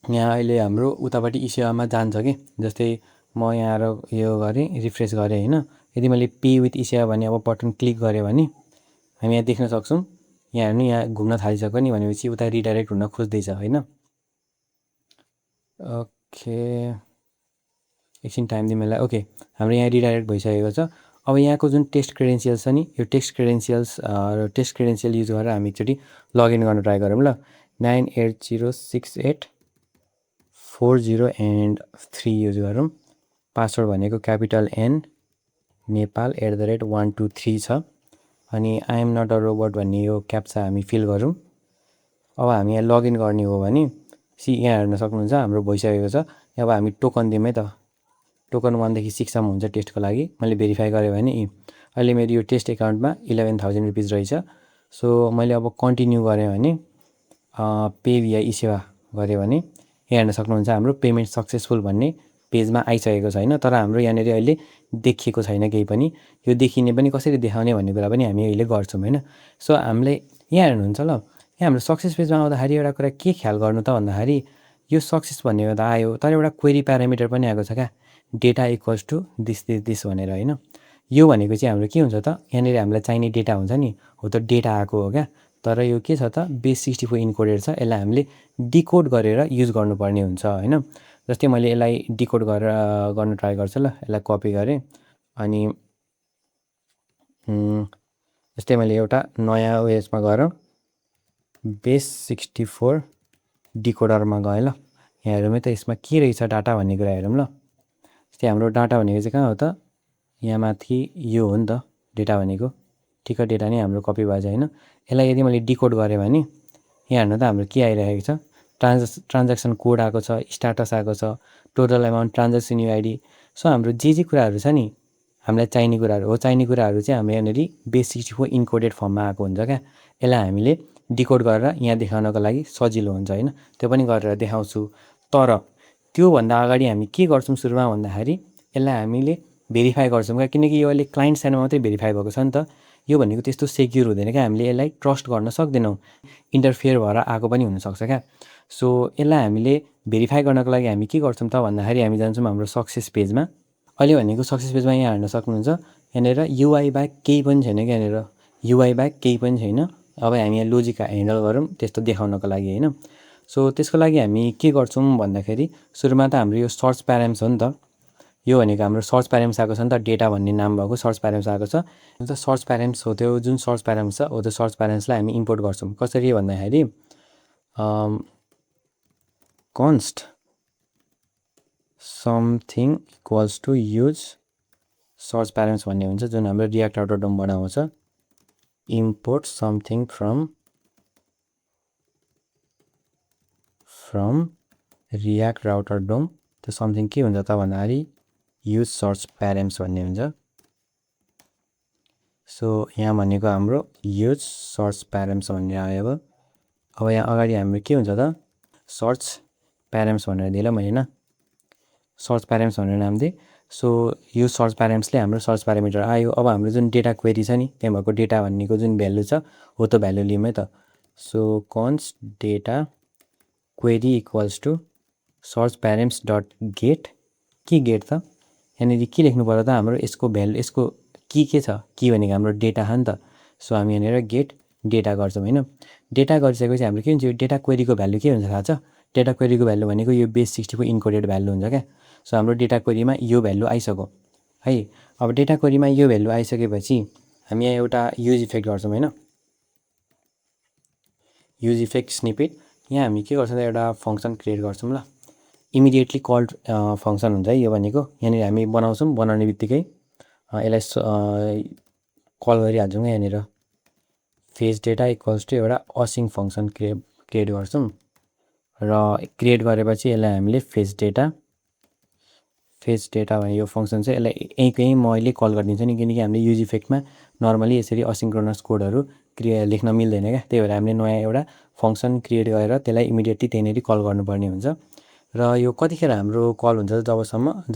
यहाँ अहिले हाम्रो उतापट्टि इसेवामा जान्छ कि। जस्तै म यहाँ आएर यो गरेँ, रिफ्रेस गरेँ होइन। यदि मैले पे विथ इसेवा भने अब बटन क्लिक गरेँ भने हामी यहाँ देख्न सक्छौँ। यहाँ हेर्नु यहाँ घुम्न थालिसक्यो नि, भनेपछि उता रिडाइरेक्ट हुन खोज्दैछ होइन। ओके एकछिन टाइम दिउँ मलाई। ओके हाम्रो यहाँ रिडाइरेक्ट भइसकेको छ। अब यहाँको जुन टेस्ट क्रेडेन्सियल्स छ नि, यो टेस्ट क्रेडेन्सियल युज गरेर हामी एकचोटि लगइन गर्न ट्राई गरौँ ल। 98068403 युज गरौँ। पासवर्ड भनेको क्यापिटल एन नेपाल @123 छ। अनि I am not a robot भन्ने यो क्याप्चा हामी फिल गरौँ। अब हामी यहाँ लगइन गर्ने हो भने यहाँ हेर्न सक्नुहुन्छ हाम्रो भइसकेको छ। अब हामी टोकन दिउँ है त। टोकन 1 देखि 6 सम्म हुन्छ टेस्टको लागि। मैले भेरिफाई गरेँ भने अहिले मेरो यो टेस्ट एकाउन्टमा 11,000 रुपिस रहेछ। सो मैले अब कन्टिन्यू गरेँ भने पे भिया इसेवा गरेँ भने यहाँ हेर्न सक्नुहुन्छ हाम्रो पेमेन्ट सक्सेसफुल भन्ने पेजमा आइसकेको छैन। तर हाम्रो यहाँनिर अहिले देखिएको छैन केही पनि। यो देखिने पनि कसरी देखाउने भन्ने कुरा पनि हामी अहिले गर्छौँ होइन। सो हामीले यहाँ हेर्नुहुन्छ ल, यहाँ हाम्रो सक्सेस पेजमा आउँदाखेरि एउटा कुरा के ख्याल गर्नु त भन्दाखेरि यो सक्सेस भन्ने त आयो, तर एउटा क्वेरी प्यारामिटर पनि आएको छ क्या, डेटा इक्वल्स टु दिस भनेर होइन। यो भनेको चाहिँ हाम्रो के हुन्छ त यहाँनिर हामीलाई चाहिने डेटा हुन्छ नि, हो त डेटा आएको हो क्या। तर यो के छ त बेस 64 इन्कोडेड छ। यसलाई हामीले डिकोड गरेर युज गर्नुपर्ने हुन्छ होइन। जस्तै मैले यसलाई डिकोड गरेर गर्न ट्राई गर्छु ल। यसलाई कपी गरेँ अनि जस्तै मैले एउटा नयाँ उयसमा गएर बेस 64 डिकोडरमा गएँ ल। यहाँ हेरौँ है त यसमा के रहेछ डाटा भन्ने कुरा हेरौँ ल। जस्तै हाम्रो डाटा भनेको चाहिँ कहाँ हो त, यहाँ माथि यो हो नि त डेटा भनेको। ठिक्क डेटा नै हाम्रो कपी भएछ होइन। यसलाई यदि मैले डिकोड गरेँ भने यहाँ हेर्नु त हाम्रो के आइरहेको छ, ट्रान्ज्याक्सन कोड आएको छ, स्टाटस आएको छ, टोटल एमाउन्ट, ट्रान्ज्याक्सन युआइडी। सो हाम्रो जे कुराहरू छ नि हामीलाई चाहिने कुराहरू हो, चाहिने कुराहरू चाहिँ हाम्रो यहाँनिर बेस 64 इन्कोडेड फर्ममा आएको हुन्छ क्या। यसलाई हामीले डिकोड गरेर यहाँ देखाउनको लागि सजिलो हुन्छ होइन। त्यो पनि गरेर देखाउँछु। तर त्योभन्दा अगाडि हामी के गर्छौँ सुरुमा भन्दाखेरि यसलाई हामीले भेरिफाई गर्छौँ क्या। किनकि यो अहिले क्लाइन्ट साइडमा मात्रै भेरिफाई भएको छ नि त। यो भनेको त्यस्तो सेक्युर हुँदैन क्या, हामीले यसलाई ट्रस्ट गर्न सक्दैनौँ, इन्टरफियर भएर आएको पनि हुनसक्छ क्या। सो यसलाई हामीले भेरिफाई गर्नको लागि हामी के गर्छौँ त भन्दाखेरि हामी जान्छौँ हाम्रो सक्सेस पेजमा। अहिले भनेको सक्सेस पेजमा यहाँ हेर्न सक्नुहुन्छ यहाँनिर युआई ब्याक केही पनि छैन क्या। यहाँनिर युआई ब्याक केही पनि छैन। अब हामी यहाँ लोजिक ह्यान्डल गरौँ त्यस्तो देखाउनको लागि होइन। सो त्यसको लागि हामी के गर्छौँ भन्दाखेरि सुरुमा त हाम्रो यो सर्च प्याराम्स हो नि त। यो भनेको हाम्रो सर्च प्यारामिटर्स आएको छ नि त, डेटा भन्ने नाम भएको सर्च प्यारामिटर्स आएको छ। त सर्च प्यारामिटर्स हो त्यो जुन सर्च प्यारामिटर्स छ हो त्यो सर्च प्यारामिटर्सलाई हामी इम्पोर्ट गर्छौँ। कसरी भन्दाखेरि const something equals to use search parameters भन्ने हुन्छ जुन हाम्रो रियाक्ट राउटर डोम बनाउँछ। Import something from React router DOM. त्यो समथिङ के हुन्छ त भन्दाखेरि युज सर्च प्यारामिटर्स भन्ने हुन्छ। सो यहाँ भनेको हाम्रो युज सर्च प्यारामिटर्स भन्ने आयो। अब यहाँ अगाडि हाम्रो के हुन्छ त सर्च प्यारामिटर्स भनेर दिएँ ल मैले होइन, सर्च प्यारामिटर्स भनेर नाम दिएँ। सो यो सर्च प्यारामिटर्सले हाम्रो सर्च प्यारामिटर आयो। अब हाम्रो जुन डेटा क्वेरी छ नि त्यहाँ भएको डेटा भन्नेको जुन भ्यालु छ हो त्यो भ्यालु लिउँ है त। So const data query equals to search parameters dot get. के गेट त यहाँनिर के लेख्नु पर्यो त हाम्रो यसको भ्यालु, यसको के छ, के भनेको हाम्रो डेटा हो नि त। सो हामी यहाँनिर गेट डेटा गर्छौँ होइन। डेटा गरिसकेपछि हाम्रो के हुन्छ, यो डेटा क्वेरीको भ्यालु के हुन्छ थाहा छ? डेटा क्वेरीको भ्यालु भनेको यो बेस 64 इन्कोडेड भ्यालु हुन्छ क्या। सो हाम्रो डेटा क्वेरीमा यो भ्यालु आइसक्यो है। अब डेटा क्वेरीमा यो भ्यालु आइसकेपछि हामी यहाँ एउटा युज इफेक्ट गर्छौँ होइन, युज इफेक्ट स्निपेट। यहाँ हामी के गर्छौँ त एउटा फङ्सन क्रिएट गर्छौँ ल। इमिडिएटली कल्ड फङ्सन हुन्छ है यो भनेको। यहाँनिर हामी बनाउँछौँ, बनाउने बित्तिकै यसलाई कल गरिहाल्छौँ क्या। यहाँनिर फेज डेटा इक्वल्स टु एउटा असिङ फङ्सन क्रिएट गर्छौँ र क्रिएट गरेपछि यसलाई हामीले फेज डेटा भन्ने यो फङ्सन चाहिँ यसलाई यहीँ म अहिले कल गरिदिन्छु नि, किनकि हामीले युज इफेक्टमा नर्मली यसरी असिङ्क्रोनस कोडहरू लेख्न मिल्दैन क्या। त्यही भएर हामीले नयाँ एउटा फङ्सन क्रिएट गरेर त्यसलाई इमिडिएटली त्यहीँनिर कल गर्नुपर्ने हुन्छ। र यो कतिखेर हाम्रो कल हुन्छ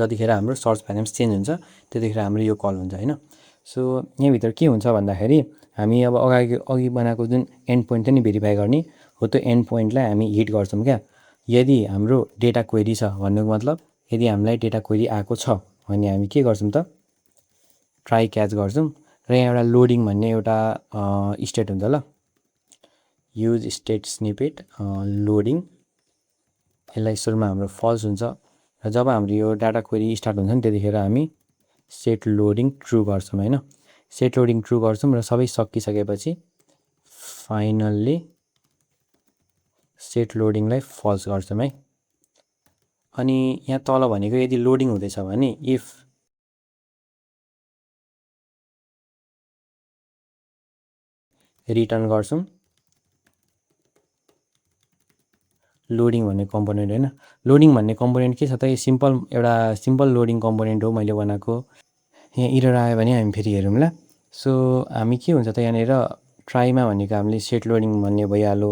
जतिखेर हाम्रो सर्च प्यारामिटर्स चेन्ज हुन्छ त्यतिखेर हाम्रो यो कल हुन्छ होइन। सो यहाँभित्र के हुन्छ भन्दाखेरि हामी अब अघि बनाएको जुन एन्ड पोइन्ट थियो नि भेरिफाई गर्ने हो, त्यो एन्ड पोइन्टलाई हामी हिट गर्छौँ क्या। यदि हाम्रो डेटा क्वेरी छ भन्नुको मतलब यदि हामीलाई डेटा क्वेरी आएको छ भने हामी के गर्छौँ त ट्राई क्याच गर्छौँ। र यहाँ एउटा लोडिङ भन्ने एउटा स्टेट हुन्छ ल, युज स्टेट स्निपेट लोडिङ। यसलाई सुरुमा हाम्रो फल्स हुन्छ र जब हाम्रो यो डाटा क्वेरी स्टार्ट हुन्छ नि त्यतिखेर हामी सेट लोडिङ ट्रु गर्छौँ होइन। सेट लोडिङ ट्रु गर्छौँ र सबै सकिसकेपछि फाइनल्ली सेट लोडिङलाई फल्स गर्छौँ है। अनि यहाँ तल भनेको यदि लोडिङ हुँदैछ भने इफ रिटर्न गर्छौँ। लोडिङ भन्ने कम्पोनेन्ट होइन, लोडिङ भन्ने कम्पोनेन्ट के छ त, यो सिम्पल लोडिङ कम्पोनेन्ट हो मैले बनाएको। यहाँ इरर आयो भने हामी फेरि हेरौँ ल। सो हामी के हुन्छ त यहाँनिर ट्राईमा भनेको हामीले सेट लोडिङ भन्ने भइहाल्यो।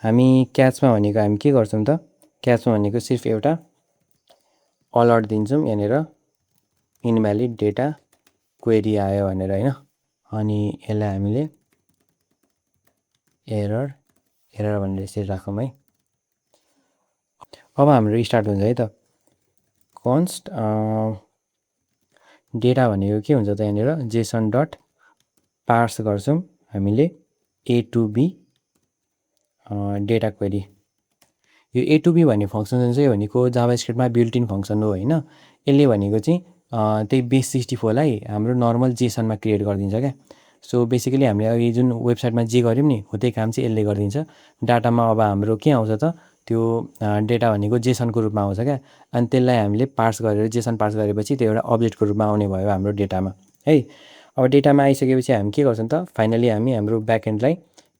हामी क्याचमा भनेको हामी के गर्छौँ त, क्याचमा भनेको सिर्फ एउटा अलर्ट दिन्छौँ यहाँनिर इनभ्यालिड डेटा क्वेरी आयो भनेर होइन। अनि यसलाई हामीले एरर भनेर यसरी राखौँ है। अब हाम्रो स्टार्ट हुन्छ है त। कन्स्ट डेटा भनेको के हुन्छ त यहाँनिर जेसन डट पार्स गर्छौँ हामीले ए टु बी डेटा क्वेरी। यो ए टु बी भन्ने फङ्सन चाहिँ भनेको जाभास्क्रिप्टमा बिल्ट इन फङ्सन हो होइन। यसले भनेको चाहिँ त्यही बेस 64लाई हाम्रो नर्मल जेसनमा क्रिएट गरिदिन्छ क्या। सो बेसिकली हामीले अघि जुन वेबसाइटमा जे गऱ्यौँ नि हो त्यही काम चाहिँ यसले गरिदिन्छ। डाटामा अब हाम्रो के आउँछ त त्यो डेटा भनेको जेसनको रूपमा आउँछ क्या। अनि त्यसलाई हामीले पार्स गरेर जेसन पार्स गरेपछि त्यो एउटा अब्जेक्टको रूपमा आउने भयो हाम्रो डेटामा है। अब डेटामा आइसकेपछि हामी के गर्छौँ त फाइनली हामी हाम्रो ब्याकएन्डलाई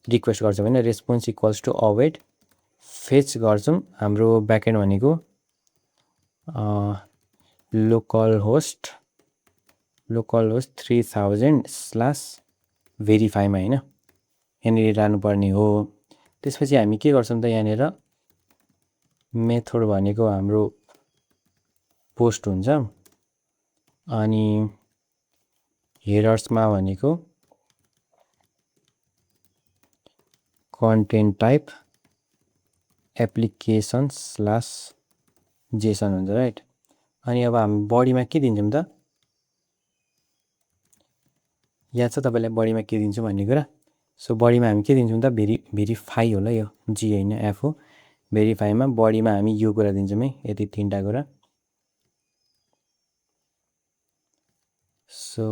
रिक्वेस्ट गर्छौँ होइन, response equals to await fetch गर्छौँ हाम्रो ब्याकएन्ड भनेको लोकल होस्ट 3000/भेरिफाईमा होइन, यहाँनिर लानुपर्ने हो। त्यसपछि हामी के गर्छौँ त यहाँनिर मेथड भनेको हाम्रो पोस्ट हुन्छ। अनि हेडर्समा भनेको कन्टेन्ट टाइप एप्लिकेसन/जेसन हुन्छ राइट। अनि अब हामी बडीमा के दिन्छौँ त, याद छ तपाईँलाई बडीमा के दिन्छौँ भन्ने कुरा? सो बडीमा हामी के दिन्छौँ त भेरिफाई होला, यो जी होइन एफ हो। भेरिफाईमा बडीमा हामी यो कुरा दिन्छौँ है, यति 3टा कुरा। सो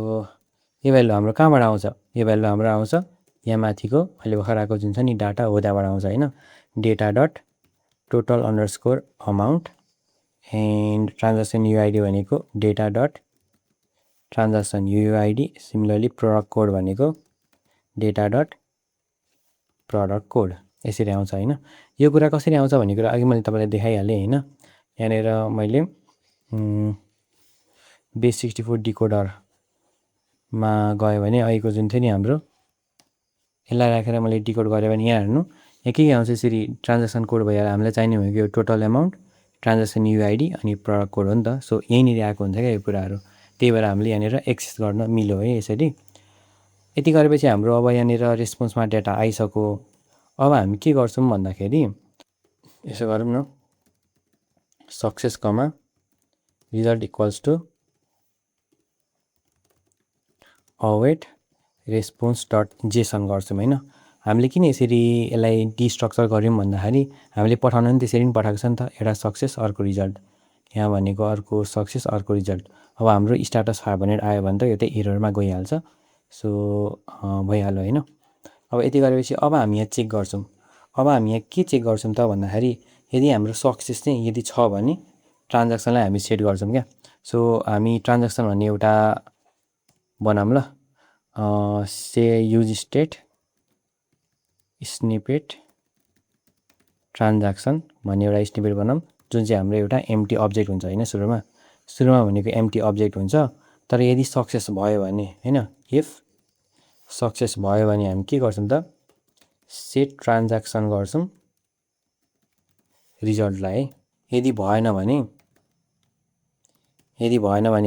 यो भ्यालु हाम्रो कहाँबाट आउँछ? यो भ्यालु हाम्रो आउँछ यहाँ माथिको अहिले भर्खर आएको जुन छ नि डाटा हो त्यहाँबाट आउँछ होइन। Data dot total underscore amount and transaction UID भनेको data dot transaction UID. Similarly product code भनेको डेटा डट प्रडक्ट कोड। यसरी आउँछ होइन। यो कुरा कसरी आउँछ भन्ने कुरा अघि मैले तपाईँलाई देखाइहालेँ होइन। यहाँनिर मैले बेस64 डिकोडरमा गयो भने अहिलेको जुन थियो नि हाम्रो यसलाई राखेर मैले डिकोड गरेँ भने यहाँ हेर्नु यहाँ के आउँछ यसरी ट्रान्ज्याक्सन कोड भइहाल्यो। हामीलाई चाहिने भनेको यो टोटल एमाउन्ट ट्रान्ज्याक्सन युआइडी अनि प्रडक्ट कोड हो नि त। सो यहीँनिर आएको हुन्छ क्या यो कुराहरू। त्यही भएर हामीले यहाँनिर एक्सेस गर्न मिल्यो है यसरी। यति गरेपछि हाम्रो अब यहाँनिर रेस्पोन्समा डेटा आइसक्यो। अब हामी के गर्छौँ भन्दाखेरि यसो गरौँ न, success comma result equals to await response dot JSON गर्छौँ होइन। हामीले किन यसरी यसलाई डिस्ट्रक्चर गऱ्यौँ भन्दाखेरि हामीले पठाउनु पनि त्यसरी पनि पठाएको छ नि त, एउटा सक्सेस अर्को रिजल्ट। यहाँ भनेको अर्को सक्सेस अर्को रिजल्ट। अब हाम्रो स्ट्याटस 500 आयो भने त यो चाहिँ एररमा गइहाल्छ। सो भइहाल्यो होइन। अब यति गरेपछि अब हामी यहाँ चेक गर्छौँ। अब हामी यहाँ के चेक गर्छौँ त भन्दाखेरि यदि हाम्रो सक्सेस चाहिँ यदि छ भने ट्रान्ज्याक्सनलाई हामी सेट गर्छौँ क्या। सो हामी ट्रान्ज्याक्सन भन्ने एउटा बनाऊँ ल, से युज स्टेट स्निपेट ट्रान्ज्याक्सन भन्ने एउटा स्निपेट बनाऊँ जुन चाहिँ हाम्रो एउटा एम्प्टी अब्जेक्ट हुन्छ होइन। सुरुमा भनेको एम्प्टी अब्जेक्ट हुन्छ। तर यदि सक्सेस भयो भने होइन, इफ सक्सेस भयो भने हामी के गर्छौँ त सेट ट्रान्ज्याक्सन गर्छौँ रिजल्टलाई है। यदि भएन भने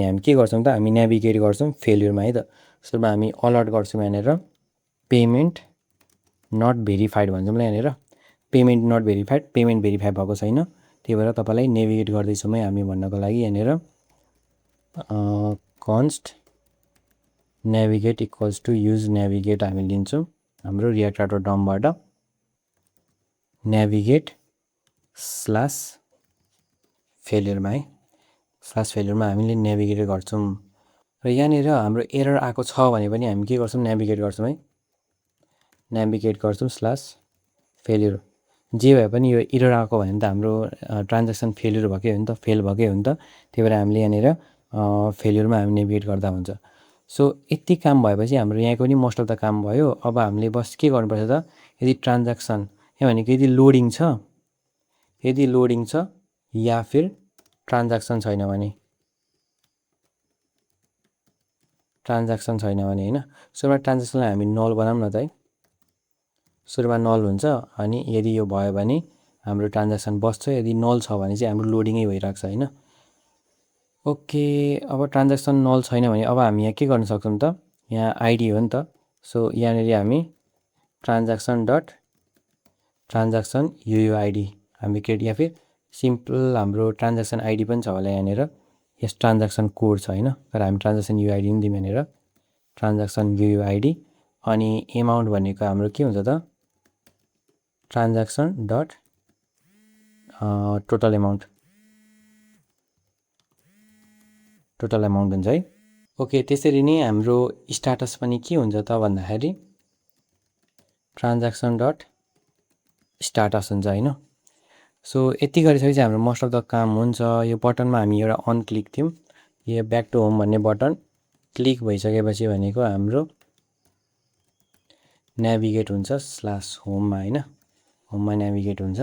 हामी के गर्छौँ त हामी नेभिगेट गर्छौँ फेल्युरमा है त। सुरुमा हामी अलर्ट गर्छौँ यहाँनिर पेमेन्ट नट भेरिफाइड भन्छौँ ल यहाँनिर। Payment not verified, payment verify भएको छैन। त्यही भएर तपाईँलाई नेभिगेट गर्दैछौँ है हामी भन्नको लागि यहाँनिर const navigate equals to use navigate हामी लिन्छौँ हाम्रो रियाक्ट डट डमबाट नेभिगेट स्ल्यास फेल्युरमा है। स्ल्यास फेल्युरमा हामीले नेभिगेट गर्छौँ। र यहाँनिर हाम्रो एरर आएको छ भने पनि हामी के गर्छौँ नेभिगेट गर्छौँ है। नेभिगेट गर्छौँ स्ल्यास फेल्युर। जे भए पनि यो एरर आएको भने त हाम्रो ट्रान्ज्याक्सन फेल्युर भएकै हो नि त, फेल भएकै हो नि त। त्यही भएर हामीले यहाँनिर फेल्युरमा हामी नेभिगेट गर्दा हुन्छ। सो यति काम भएपछि हाम्रो यहाँको पनि मोस्ट अफ द काम भयो। अब हामीले बस के गर्नुपर्छ त यदि ट्रान्ज्याक्सन यहाँ भनेको यदि लोडिङ छ या फिर ट्रान्ज्याक्सन छैन भने होइन। सुरुमा ट्रान्ज्याक्सनलाई हामी नल बनाऊँ न त है। सुरुमा नल हुन्छ अनि यदि यो भयो भने हाम्रो ट्रान्ज्याक्सन बस्छ। यदि नल छ भने चाहिँ हाम्रो लोडिङै भइरहेको छ होइन। ओके, अब ट्रान्ज्याक्सन नल छैन भने अब हामी यहाँ के गर्न सक्छौँ त यहाँ आइडी हो नि त। सो यहाँनिर हामी ट्रान्ज्याक्सन डट ट्रान्ज्याक्सन युआइडी हामी क्रिएट या फिर सिम्पल हाम्रो ट्रान्ज्याक्सन आइडी पनि छ होला यहाँनिर। यस ट्रान्ज्याक्सन कोड छ होइन, तर हामी ट्रान्ज्याक्सन युआइडी पनि दिउँ यहाँनिर ट्रान्ज्याक्सन युआइडी। अनि एमाउन्ट भनेको हाम्रो के हुन्छ त ट्रान्ज्याक्सन डट टोटल एमाउन्ट हुन्छ है। ओके, त्यसरी नै हाम्रो स्ट्याटस पनि के हुन्छ त भन्दाखेरि ट्रान्ज्याक्सन डट स्ट्याटस हुन्छ होइन। सो यति गरिसकेपछि हाम्रो मोस्ट अफ द काम हुन्छ। यो बटनमा हामी एउटा अन क्लिक थियौँ, यो ब्याक टु होम भन्ने बटन क्लिक भइसकेपछि भनेको हाम्रो नेभिगेट हुन्छ स्ल्यास होममा होइन, होममा नेभिगेट हुन्छ।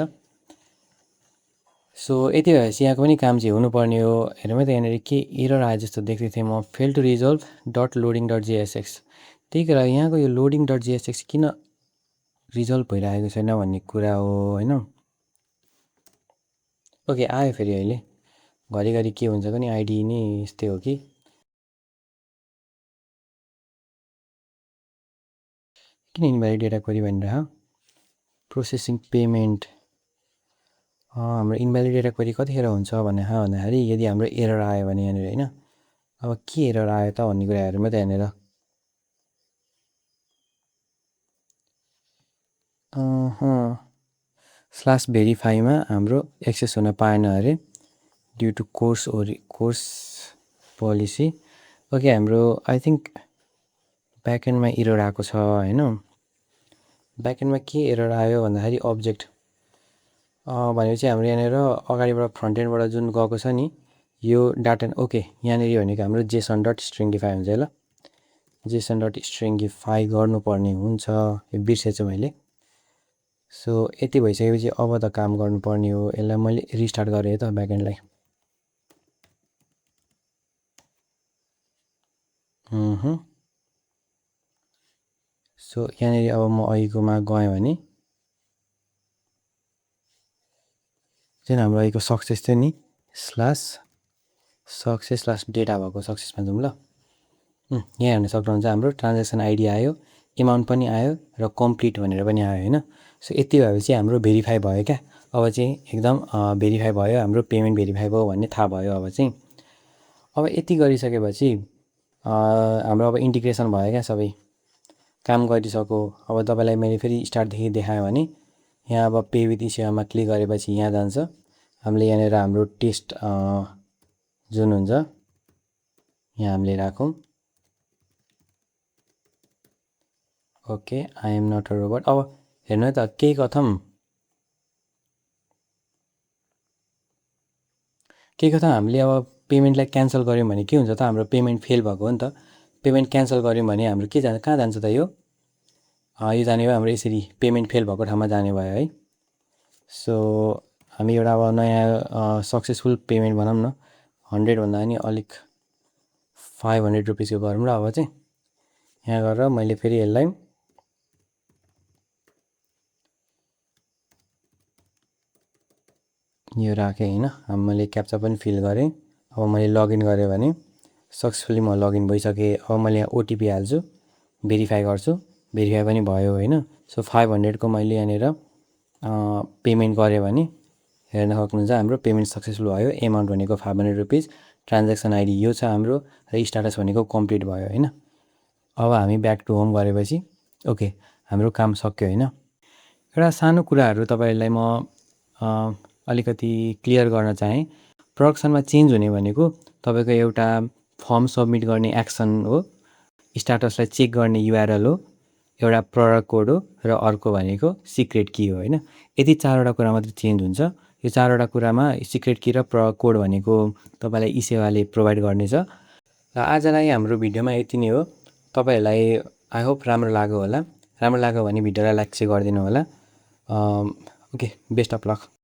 सो यति भएपछि यहाँको पनि काम चाहिँ हुनुपर्ने हो। हेरौँ है त यहाँनिर के एरर आए जस्तो देख्दै थिएँ म, fail to resolve dot loading dot JSX. त्यही कुरा यहाँको यो लोडिङ डट जेएसएक्स किन रिजल्भ भइरहेको छैन भन्ने कुरा हो होइन। ओके, आयो फेरि अहिले। घरिघरि के हुन्छ भने आइडी नै यस्तै हो कि किन इनभ्यालिड डेटा क्वेरी भनिरह प्रोसेसिङ पेमेन्ट। हाम्रो इनभ्यालिड डेटा क्वेरी कतिखेर हुन्छ भन्दाखेरि यदि हाम्रो एरर आयो भने यहाँनिर होइन। अब के एरर आयो त भन्ने कुरा हेरौँ त यहाँनिर। स्ल्यास भेरिफाईमा हाम्रो एक्सेस हुन पाएन अरे due to CORS policy okay, हाम्रो आई थिङ्क ब्याकएन्डमा एरर आएको छ होइन। ब्याकएन्डमा के एरर आयो भन्दाखेरि अब्जेक्ट भनेपछि हाम्रो यहाँनिर अगाडिबाट फ्रन्ट एन्डबाट जुन गएको छ नि यो डाटा ओके यहाँनिर भनेको हाम्रो जेसन डट स्ट्रिङ्गिफाई हुन्छ है ल। जेसन डट स्ट्रिङ्गिफाई गर्नुपर्ने हुन्छ, यो बिर्सेछु मैले। सो यति भइसकेपछि अब त काम गर्नुपर्ने हो। यसलाई मैले रिस्टार्ट गरेँ त ब्याकएन्डलाई। सो यहाँनिर अब म अहिलेकोमा गएँ भने जुन हाम्रो अहिलेको सक्सेस थियो नि /सक्सेस/ डेटा भएको सक्सेसमा जाउँ ल। यहाँ हेर्न सक्नुहुन्छ हाम्रो ट्रान्जेक्सन आइडी आयो, एमाउन्ट पनि आयो र कम्प्लिट भनेर पनि आयो होइन। सो यति भएपछि हाम्रो भेरिफाई भयो क्या। अब चाहिँ एकदम भेरिफाई भयो, हाम्रो पेमेन्ट भेरिफाई भयो भन्ने थाहा भयो। अब चाहिँ अब यति गरिसकेपछि हाम्रो अब इन्टिग्रेसन भयो क्या, सबै काम गरिसक्यो। अब तपाईँलाई मैले फेरि स्टार्टदेखि देखाएँ भने यहाँ अब पे विथ सेवामा क्लिक गरेपछि यहाँ जान्छ। हामीले यहाँनिर हाम्रो टेस्ट जुन हुन्छ यहाँ हामीले राखौँ। Okay, I am not a robot. अब हेर्नु है त केही कथम हामीले अब पेमेन्टलाई क्यान्सल गऱ्यौँ भने के हुन्छ त, हाम्रो पेमेन्ट फेल भएको हो नि त। पेमेन्ट क्यान्सल गऱ्यौँ भने हाम्रो के जान्छ, कहाँ जान्छ त यो जाने भयो हाम्रो यसरी पेमेन्ट फेल भएको ठाउँमा जाने भयो है। सो हामी एउटा अब नयाँ सक्सेसफुल पेमेन्ट बनाऊँ न। 100 भन्दा पनि अलिक 500 रुपिसको गरौँ र अब चाहिँ यहाँ गरेर मैले फेरि यसलाई यो राखेँ होइन। अब मैले क्याप्चा पनि फिल गरेँ। अब मैले लगइन गरेँ भने सक्सेसफुली म लगइन भइसकेँ। अब मैले यहाँ ओटिपी हाल्छु, भेरिफाई गर्छु, भेरिफाई पनि भयो होइन। सो 500 को मैले यहाँनिर पेमेन्ट गरेँ भने हेर्न सक्नुहुन्छ हाम्रो पेमेन्ट सक्सेसफुल भयो। एमाउन्ट भनेको 500 रुपिस, ट्रान्जेक्सन आइडी यो छ हाम्रो र स्ट्याटस भनेको कम्प्लिट भयो होइन। अब हामी ब्याक टु होम गरेपछि ओके हाम्रो काम सक्यो होइन। एउटा सानो कुराहरू तपाईँहरूलाई म अलिकति क्लियर गर्न चाहेँ। प्रोडक्सनमा चेन्ज हुने भनेको तपाईँको एउटा फर्म सबमिट गर्ने एक्सन हो, स्ट्याटसलाई चेक गर्ने युआरएल हो, एउटा प्रडक्ट कोड हो र अर्को भनेको सिक्रेट की हो होइन। यति चारवटा कुरा मात्रै चेन्ज हुन्छ। यो चारवटा कुरामा सिक्रेट की र प्रडक्ट कोड भनेको तपाईँलाई ई सेवाले प्रोभाइड गर्नेछ। र आजलाई हाम्रो भिडियोमा यति नै हो। तपाईँहरूलाई आई होप राम्रो लाग्यो होला। राम्रो लाग्यो भने भिडियोलाई लाइक चाहिँ गरिदिनु होला। Okay, best of lock.